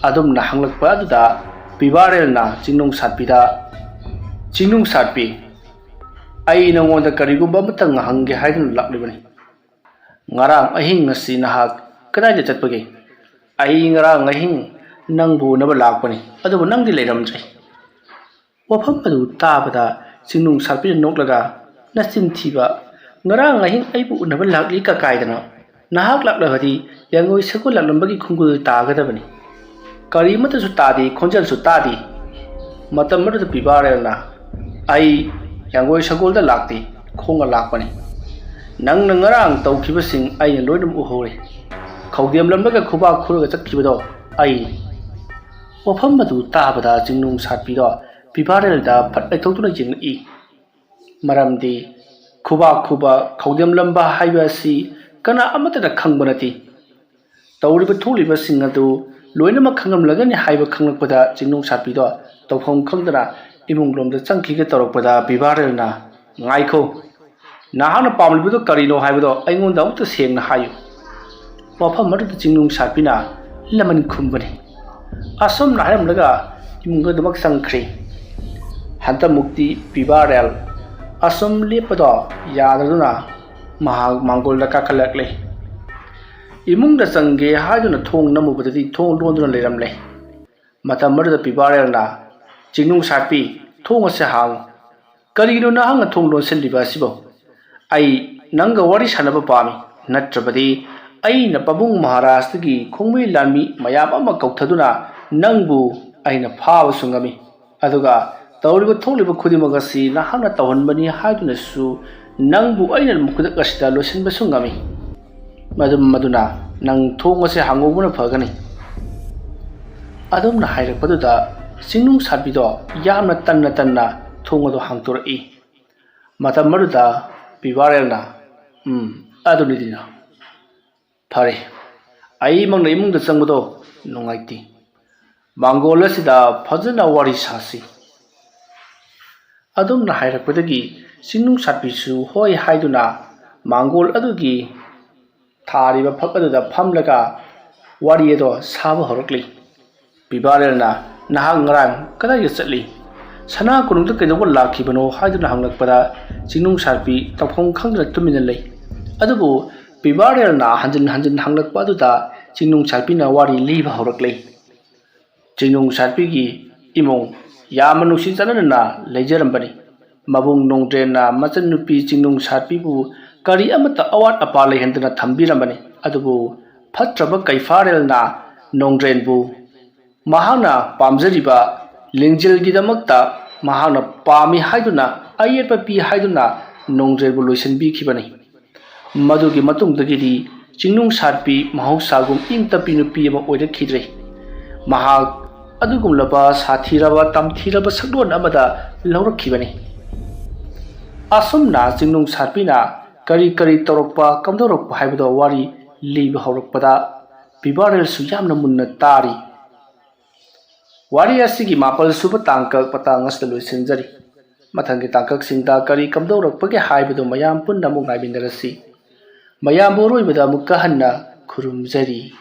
ꯑꯗꯨꯝꯅ ꯍꯪꯂꯛꯄ ꯑꯗꯨꯗ ꯄꯤꯕꯥꯔꯦꯜꯅ ꯆꯤꯡꯅꯨꯡ ꯁꯥꯠꯄꯤꯗ, "ꯆꯤꯡꯅꯨꯡ ꯁꯥꯠꯄꯤ, ꯑꯩ ꯅꯉꯣꯟꯗ ꯀꯔꯤꯒꯨꯝꯕ ꯑꯃꯇꯪ ꯍꯪꯒꯦ ꯍꯥꯏꯗꯨꯅ ꯂꯥꯛꯂꯤꯕꯅꯤ꯫ ꯉꯔꯥꯡ ꯑꯍꯤꯡ ꯑꯁꯤ ꯅꯍꯥꯛ ꯀꯗꯥꯏꯗ ꯆꯠꯄꯒꯦ?" "ꯑꯩ ꯉꯔꯥꯡ ꯑꯍꯤꯡ ꯅꯪꯕꯨ ꯎꯅꯕ ꯂꯥꯛꯄꯅꯤ, ꯑꯗꯨꯕꯨ ꯅꯪꯗꯤ ꯂꯩꯔꯝꯗ꯭ꯔꯦ꯫" ꯋꯥꯐꯝ ꯑꯗꯨ ꯇꯥꯕꯗ ꯆꯤꯡꯅꯨꯡ ꯁꯥꯠꯄꯤꯅ ꯅꯣꯛꯂꯒ, "ꯅꯆꯤꯟ ꯊꯤꯕ! ꯉꯔꯥꯡ ꯑꯍꯤꯡ ꯑꯩꯕꯨ ꯎꯅꯕ ꯂꯥꯛꯂꯤ ꯀꯀꯥꯏꯗꯅꯣ? ꯅꯍꯥꯛ ꯂꯥꯛꯂꯕꯗꯤ ꯌꯥꯡꯒꯣꯏ ꯁꯒꯣꯜ ꯂꯥꯛꯂꯝꯕꯒꯤ ꯈꯣꯡꯒꯨꯜ ꯇꯥꯒꯗꯕꯅꯤ꯫ ꯀꯔꯤꯃꯠꯇꯁꯨ ꯇꯥꯗꯦ, ꯈꯣꯟꯖꯦꯜꯁꯨ ꯇꯥꯗꯦ꯫" ꯃꯇꯝ ꯑꯗꯨꯗ ꯄꯤꯕꯥꯔꯦꯜꯅ, ꯑꯩ ꯌꯥꯡꯒꯣꯏ ꯁꯒꯣꯜꯗ ꯂꯥꯛꯇꯦ, ꯈꯣꯡꯅ ꯂꯥꯛꯄꯅꯤ꯫ ꯅꯪꯅ ꯉꯔꯥꯡ ꯇꯧꯈꯤꯕꯁꯤꯡ ꯑꯩꯅ ꯂꯣꯏꯅꯃꯛ ꯎꯍꯧꯔꯦ꯫ ꯈꯧꯗꯦꯝꯂꯝꯂꯒ ꯈꯨꯕꯥꯛ ꯈꯨꯔꯒ ꯆꯠꯈꯤꯕꯗꯣ ꯑꯩꯅꯤ꯫ ꯋꯥꯐꯝ ꯑꯗꯨ ꯇꯥꯕꯗ ꯆꯤꯡꯅꯨꯡ ꯁꯥꯠꯄꯤꯗꯣ ꯄꯤꯕꯥꯔꯦꯜꯗ ꯐꯠ ꯂꯩꯊꯣꯛꯇꯨꯅ ꯌꯦꯡꯂꯛꯏ꯫ ꯃꯔꯝꯗꯤ ꯈꯨꯕꯥꯛ ꯈꯨꯕ, ꯈꯧꯗꯦꯝꯂꯝꯕ ꯍꯥꯏꯕ ꯑꯁꯤ ꯀꯅꯥ ꯑꯃꯠꯇꯅ ꯈꯪꯕ ꯅꯠꯇꯦ꯫ ꯇꯧꯔꯤꯕ ꯊꯣꯛꯂꯤꯕꯁꯤꯡ ꯑꯗꯨ ꯂꯣꯏꯅꯃꯛ ꯈꯪꯂꯝꯂꯒꯅꯤ ꯍꯥꯏꯕ ꯈꯪꯂꯛꯄꯗ ꯆꯤꯡꯅꯨꯡ ꯁꯥꯠꯄꯤꯗꯣ ꯇꯧꯐꯝ ꯈꯪꯗꯅ ꯏꯃꯨꯡꯂꯣꯝꯗ ꯆꯪꯈꯤꯒꯦ ꯇꯧꯔꯛꯄꯗ ꯄꯤꯕꯥꯔꯦꯜꯅ, "ꯉꯥꯏꯈꯣ, ꯅꯍꯥꯛꯅ ꯄꯥꯝꯂꯤꯕꯗꯨ ꯀꯔꯤꯅꯣ ꯍꯥꯏꯕꯗꯣ ꯑꯩꯉꯣꯟꯗ ꯑꯃꯨꯛꯇ ꯁꯦꯡꯅ ꯍꯥꯏꯌꯨ꯫" ꯋꯥꯐꯝ ꯑꯗꯨꯗ ꯆꯤꯡꯅꯨꯡ ꯁꯥꯠꯄꯤꯅ ꯂꯃꯟ ꯈꯨꯝꯕꯅꯤ꯫ ꯑꯁꯨꯝꯅ ꯍꯥꯏꯔꯝꯂꯒ ꯏꯃꯨꯡ ꯑꯗꯨꯃꯛ ꯆꯪꯈ꯭ꯔꯦ꯫ ꯍꯟꯗꯛꯃꯨꯛꯇꯤ ꯄꯤꯕꯥꯔꯦꯜ ꯑꯁꯨꯝ ꯂꯦꯞꯄꯗꯣ ꯌꯥꯗꯗꯨꯅ ꯃꯍꯥꯛ ꯃꯥꯡꯒꯣꯜꯗ ꯀꯥꯈꯠꯂꯛꯂꯦ꯫ ꯏꯃꯨꯡꯗ ꯆꯪꯒꯦ ꯍꯥꯏꯗꯨꯅ ꯊꯣꯡ ꯅꯝꯃꯨꯕꯗꯗꯤ ꯊꯣꯡ ꯂꯣꯟꯗꯨꯅ ꯂꯩꯔꯝꯂꯦ꯫ ꯃꯇꯝ ꯑꯗꯨꯗ ꯄꯤꯕꯥꯔꯦꯜꯅ, "ꯆꯤꯡꯅꯨꯡ ꯁꯥꯠꯄꯤ, ꯊꯣꯡ ꯑꯁꯤ ꯍꯥꯡꯉꯨ꯫ ꯀꯔꯤꯒꯤꯅꯣ ꯅꯍꯥꯛꯅ ꯊꯣꯡ ꯂꯣꯟꯁꯤꯜꯂꯤꯕ ꯑꯁꯤꯕꯣ? ꯑꯩ ꯅꯪꯒ ꯋꯥꯔꯤ ꯁꯥꯟꯅꯕ ꯄꯥꯝꯃꯤ, ꯅꯠꯇ꯭ꯔꯕꯗꯤ ꯑꯩꯅ ꯄꯥꯕꯨꯡ ꯃꯍꯥꯔꯥꯖꯇꯒꯤ ꯈꯣꯡꯃꯤ ꯂꯥꯟꯃꯤ ꯃꯌꯥꯝ ꯑꯃ ꯀꯧꯊꯗꯨꯅ ꯅꯪꯕꯨ ꯑꯩꯅ ꯐꯥꯕꯁꯨ ꯉꯝꯃꯤ꯫ ꯑꯗꯨꯒ ꯇꯧꯔꯤꯕ ꯊꯣꯛꯂꯤꯕ ꯈꯨꯗꯤꯡꯃꯛ ꯑꯁꯤ ꯅꯍꯥꯛꯅ ꯇꯧꯍꯟꯕꯅꯤ ꯍꯥꯏꯗꯨꯅꯁꯨ ꯅꯪꯕꯨ ꯑꯩꯅ ꯈꯨꯗꯛ ꯑꯁꯤꯗ ꯂꯣꯏꯁꯤꯟꯕꯁꯨ ꯉꯝꯃꯤ꯫ ꯃꯗꯨ-, ꯃꯗꯨꯅ ꯅꯪ ꯊꯣꯡ ꯑꯁꯤ ꯍꯥꯡꯍꯧꯕꯅ ꯐꯒꯅꯤ꯫" ꯑꯗꯨꯝꯅ ꯍꯥꯏꯔꯛꯄꯗꯨꯗ ꯆꯤꯡꯅꯨꯡ ꯁꯥꯠꯄꯤꯗꯣ ꯌꯥꯝꯅ ꯇꯟꯅ ꯇꯟꯅ ꯊꯣꯡ ꯑꯗꯨ ꯍꯥꯡꯗꯣꯔꯛꯏ꯫ ꯃꯇꯝ ꯑꯗꯨꯗ ꯄꯤꯕꯥꯔꯦꯜꯅ, "ꯎꯝ, ꯑꯗꯨꯅꯤꯗꯅ꯫ ꯐꯔꯦ, ꯑꯩꯃꯛꯅ ꯏꯃꯨꯡꯗ ꯆꯪꯕꯗꯣ ꯅꯨꯡꯉꯥꯏꯇꯦ꯫ ꯃꯥꯡꯒꯣꯜ ꯑꯁꯤꯗ ꯐꯖꯅ ꯋꯥꯔꯤ ꯁꯥꯁꯤ꯫" ꯑꯗꯨꯝꯅ ꯍꯥꯏꯔꯛꯄꯗꯒꯤ ꯆꯤꯡꯅꯨꯡ ꯁꯥꯠꯄꯤꯁꯨ ꯍꯣꯏ ꯍꯥꯏꯗꯨꯅ ꯃꯥꯡꯒꯣꯜ ꯑꯗꯨꯒꯤ ꯊꯥꯔꯤꯕ ꯐꯛ ꯑꯗꯨꯗ ꯐꯝꯂꯒ ꯋꯥꯔꯤ ꯑꯗꯣ ꯁꯥꯕ ꯍꯧꯔꯛꯂꯤ꯫ ꯄꯤꯕꯥꯔꯦꯜꯅ, "ꯅꯍꯥꯛ ꯉꯔꯥꯡ ꯀꯗꯥꯏꯗ ꯆꯠꯂꯤ? ꯁꯅꯥ ꯀꯣꯅꯨꯡꯗ ꯀꯩꯗꯧꯕ ꯂꯥꯛꯈꯤꯕꯅꯣ?" ꯍꯥꯏꯗꯨꯅ ꯍꯪꯂꯛꯄꯗ ꯆꯤꯡꯅꯨꯡ ꯁꯥꯠꯄꯤ ꯇꯧꯐꯝ ꯈꯪꯗꯅ ꯇꯨꯃꯤꯟꯅ ꯂꯩ꯫ ꯑꯗꯨꯕꯨ ꯄꯤꯕꯥꯔꯦꯜꯅ ꯍꯟꯖꯤꯟ ꯍꯟꯖꯤꯟ ꯍꯪꯂꯛꯄ ꯑꯗꯨꯗ ꯆꯤꯡꯅꯨꯡ ꯁꯥꯠꯄꯤꯅ ꯋꯥꯔꯤ ꯂꯤꯕ ꯍꯧꯔꯛꯂꯦ꯫ ꯆꯤꯡꯅꯨꯡ ꯁꯥꯠꯄꯤꯒꯤ ꯏꯃꯨꯡ ꯌꯥꯝꯅ ꯅꯨꯡꯁꯤ ꯆꯥꯟꯅꯅ ꯂꯩꯖꯔꯝꯕꯅꯤ꯫ ꯃꯕꯨꯡ ꯅꯣꯡꯗ꯭ꯔꯦꯟꯅ ꯃꯆꯟꯅꯨꯄꯤ ꯆꯤꯡꯅꯨꯡ ꯁꯥꯠꯄꯤꯕꯨ ꯀꯔꯤ ꯑꯃꯠꯇ ꯑꯋꯥꯠ ꯑꯄꯥ ꯂꯩꯍꯟꯗꯅ ꯊꯝꯕꯤꯔꯝꯕꯅꯤ꯫ ꯑꯗꯨꯕꯨ ꯐꯠꯇ꯭ꯔꯕ ꯀꯩꯐꯥꯔꯦꯜꯅ ꯅꯣꯡꯗ꯭ꯔꯦꯟꯕꯨ ꯃꯍꯥꯛꯅ ꯄꯥꯝꯖꯔꯤꯕ ꯂꯤꯡꯖꯦꯜꯒꯤꯗꯃꯛꯇ ꯃꯍꯥꯛꯅ ꯄꯥꯝꯃꯤ ꯍꯥꯏꯗꯨꯅ, ꯑꯌꯦꯠꯄ ꯄꯤ ꯍꯥꯏꯗꯨꯅ ꯅꯣꯡꯖꯦꯜꯕꯨ ꯂꯣꯏꯁꯤꯟꯕꯤꯈꯤꯕꯅꯤ꯫ ꯃꯗꯨꯒꯤ ꯃꯇꯨꯡꯗꯒꯤꯗꯤ ꯆꯤꯡꯅꯨꯡ ꯁꯥꯠꯄꯤ ꯃꯍꯧꯁꯥꯒꯨꯝ ꯏꯪ ꯇꯞꯄꯤ ꯅꯨꯄꯤ ꯑꯃ ꯑꯣꯏꯔꯛꯈꯤꯗ꯭ꯔꯦ꯫ ꯃꯍꯥꯛ ꯑꯗꯨꯒꯨꯝꯂꯕ ꯁꯥꯊꯤꯔꯕ ꯇꯝꯊꯤꯔꯕ ꯁꯛꯂꯣꯟ ꯑꯃꯗ ꯂꯧꯔꯛꯈꯤꯕꯅꯤ꯫ ꯑꯁꯨꯝꯅ ꯆꯤꯡꯅꯨꯡ ꯁꯥꯠꯄꯤꯅ ꯀꯔꯤ ꯀꯔꯤ ꯇꯧꯔꯛꯄ ꯀꯝꯗꯧꯔꯛꯄ ꯍꯥꯏꯕꯗꯣ ꯋꯥꯔꯤ ꯂꯤꯕ ꯍꯧꯔꯛꯄꯗ ꯕꯤꯕꯥꯔꯦꯜꯁꯨ ꯌꯥꯝꯅ ꯃꯨꯟꯅ ꯇꯥꯔꯤ꯫ ꯋꯥꯔꯤ ꯑꯁꯤꯒꯤ ꯃꯥꯄꯜ ꯁꯨꯕ ꯇꯥꯡꯀꯛ ꯃꯇꯥꯡ ꯑꯁꯤꯗ ꯂꯣꯏꯁꯤꯟꯖꯔꯤ꯫ ꯃꯊꯪꯒꯤ ꯇꯥꯡꯀꯛꯁꯤꯡꯗ ꯀꯔꯤ ꯀꯝꯗꯧꯔꯛꯄꯒꯦ ꯍꯥꯏꯕꯗꯨ ꯃꯌꯥꯝ ꯄꯨꯟꯅ ꯑꯃꯨꯛ ꯉꯥꯏꯃꯤꯟꯅꯔꯁꯤ꯫ ꯃꯌꯥꯝꯕꯨ ꯑꯔꯣꯏꯕꯗ ꯑꯃꯨꯛꯀ ꯍꯟꯅ ꯈꯨꯔꯨꯝꯖꯔꯤ꯫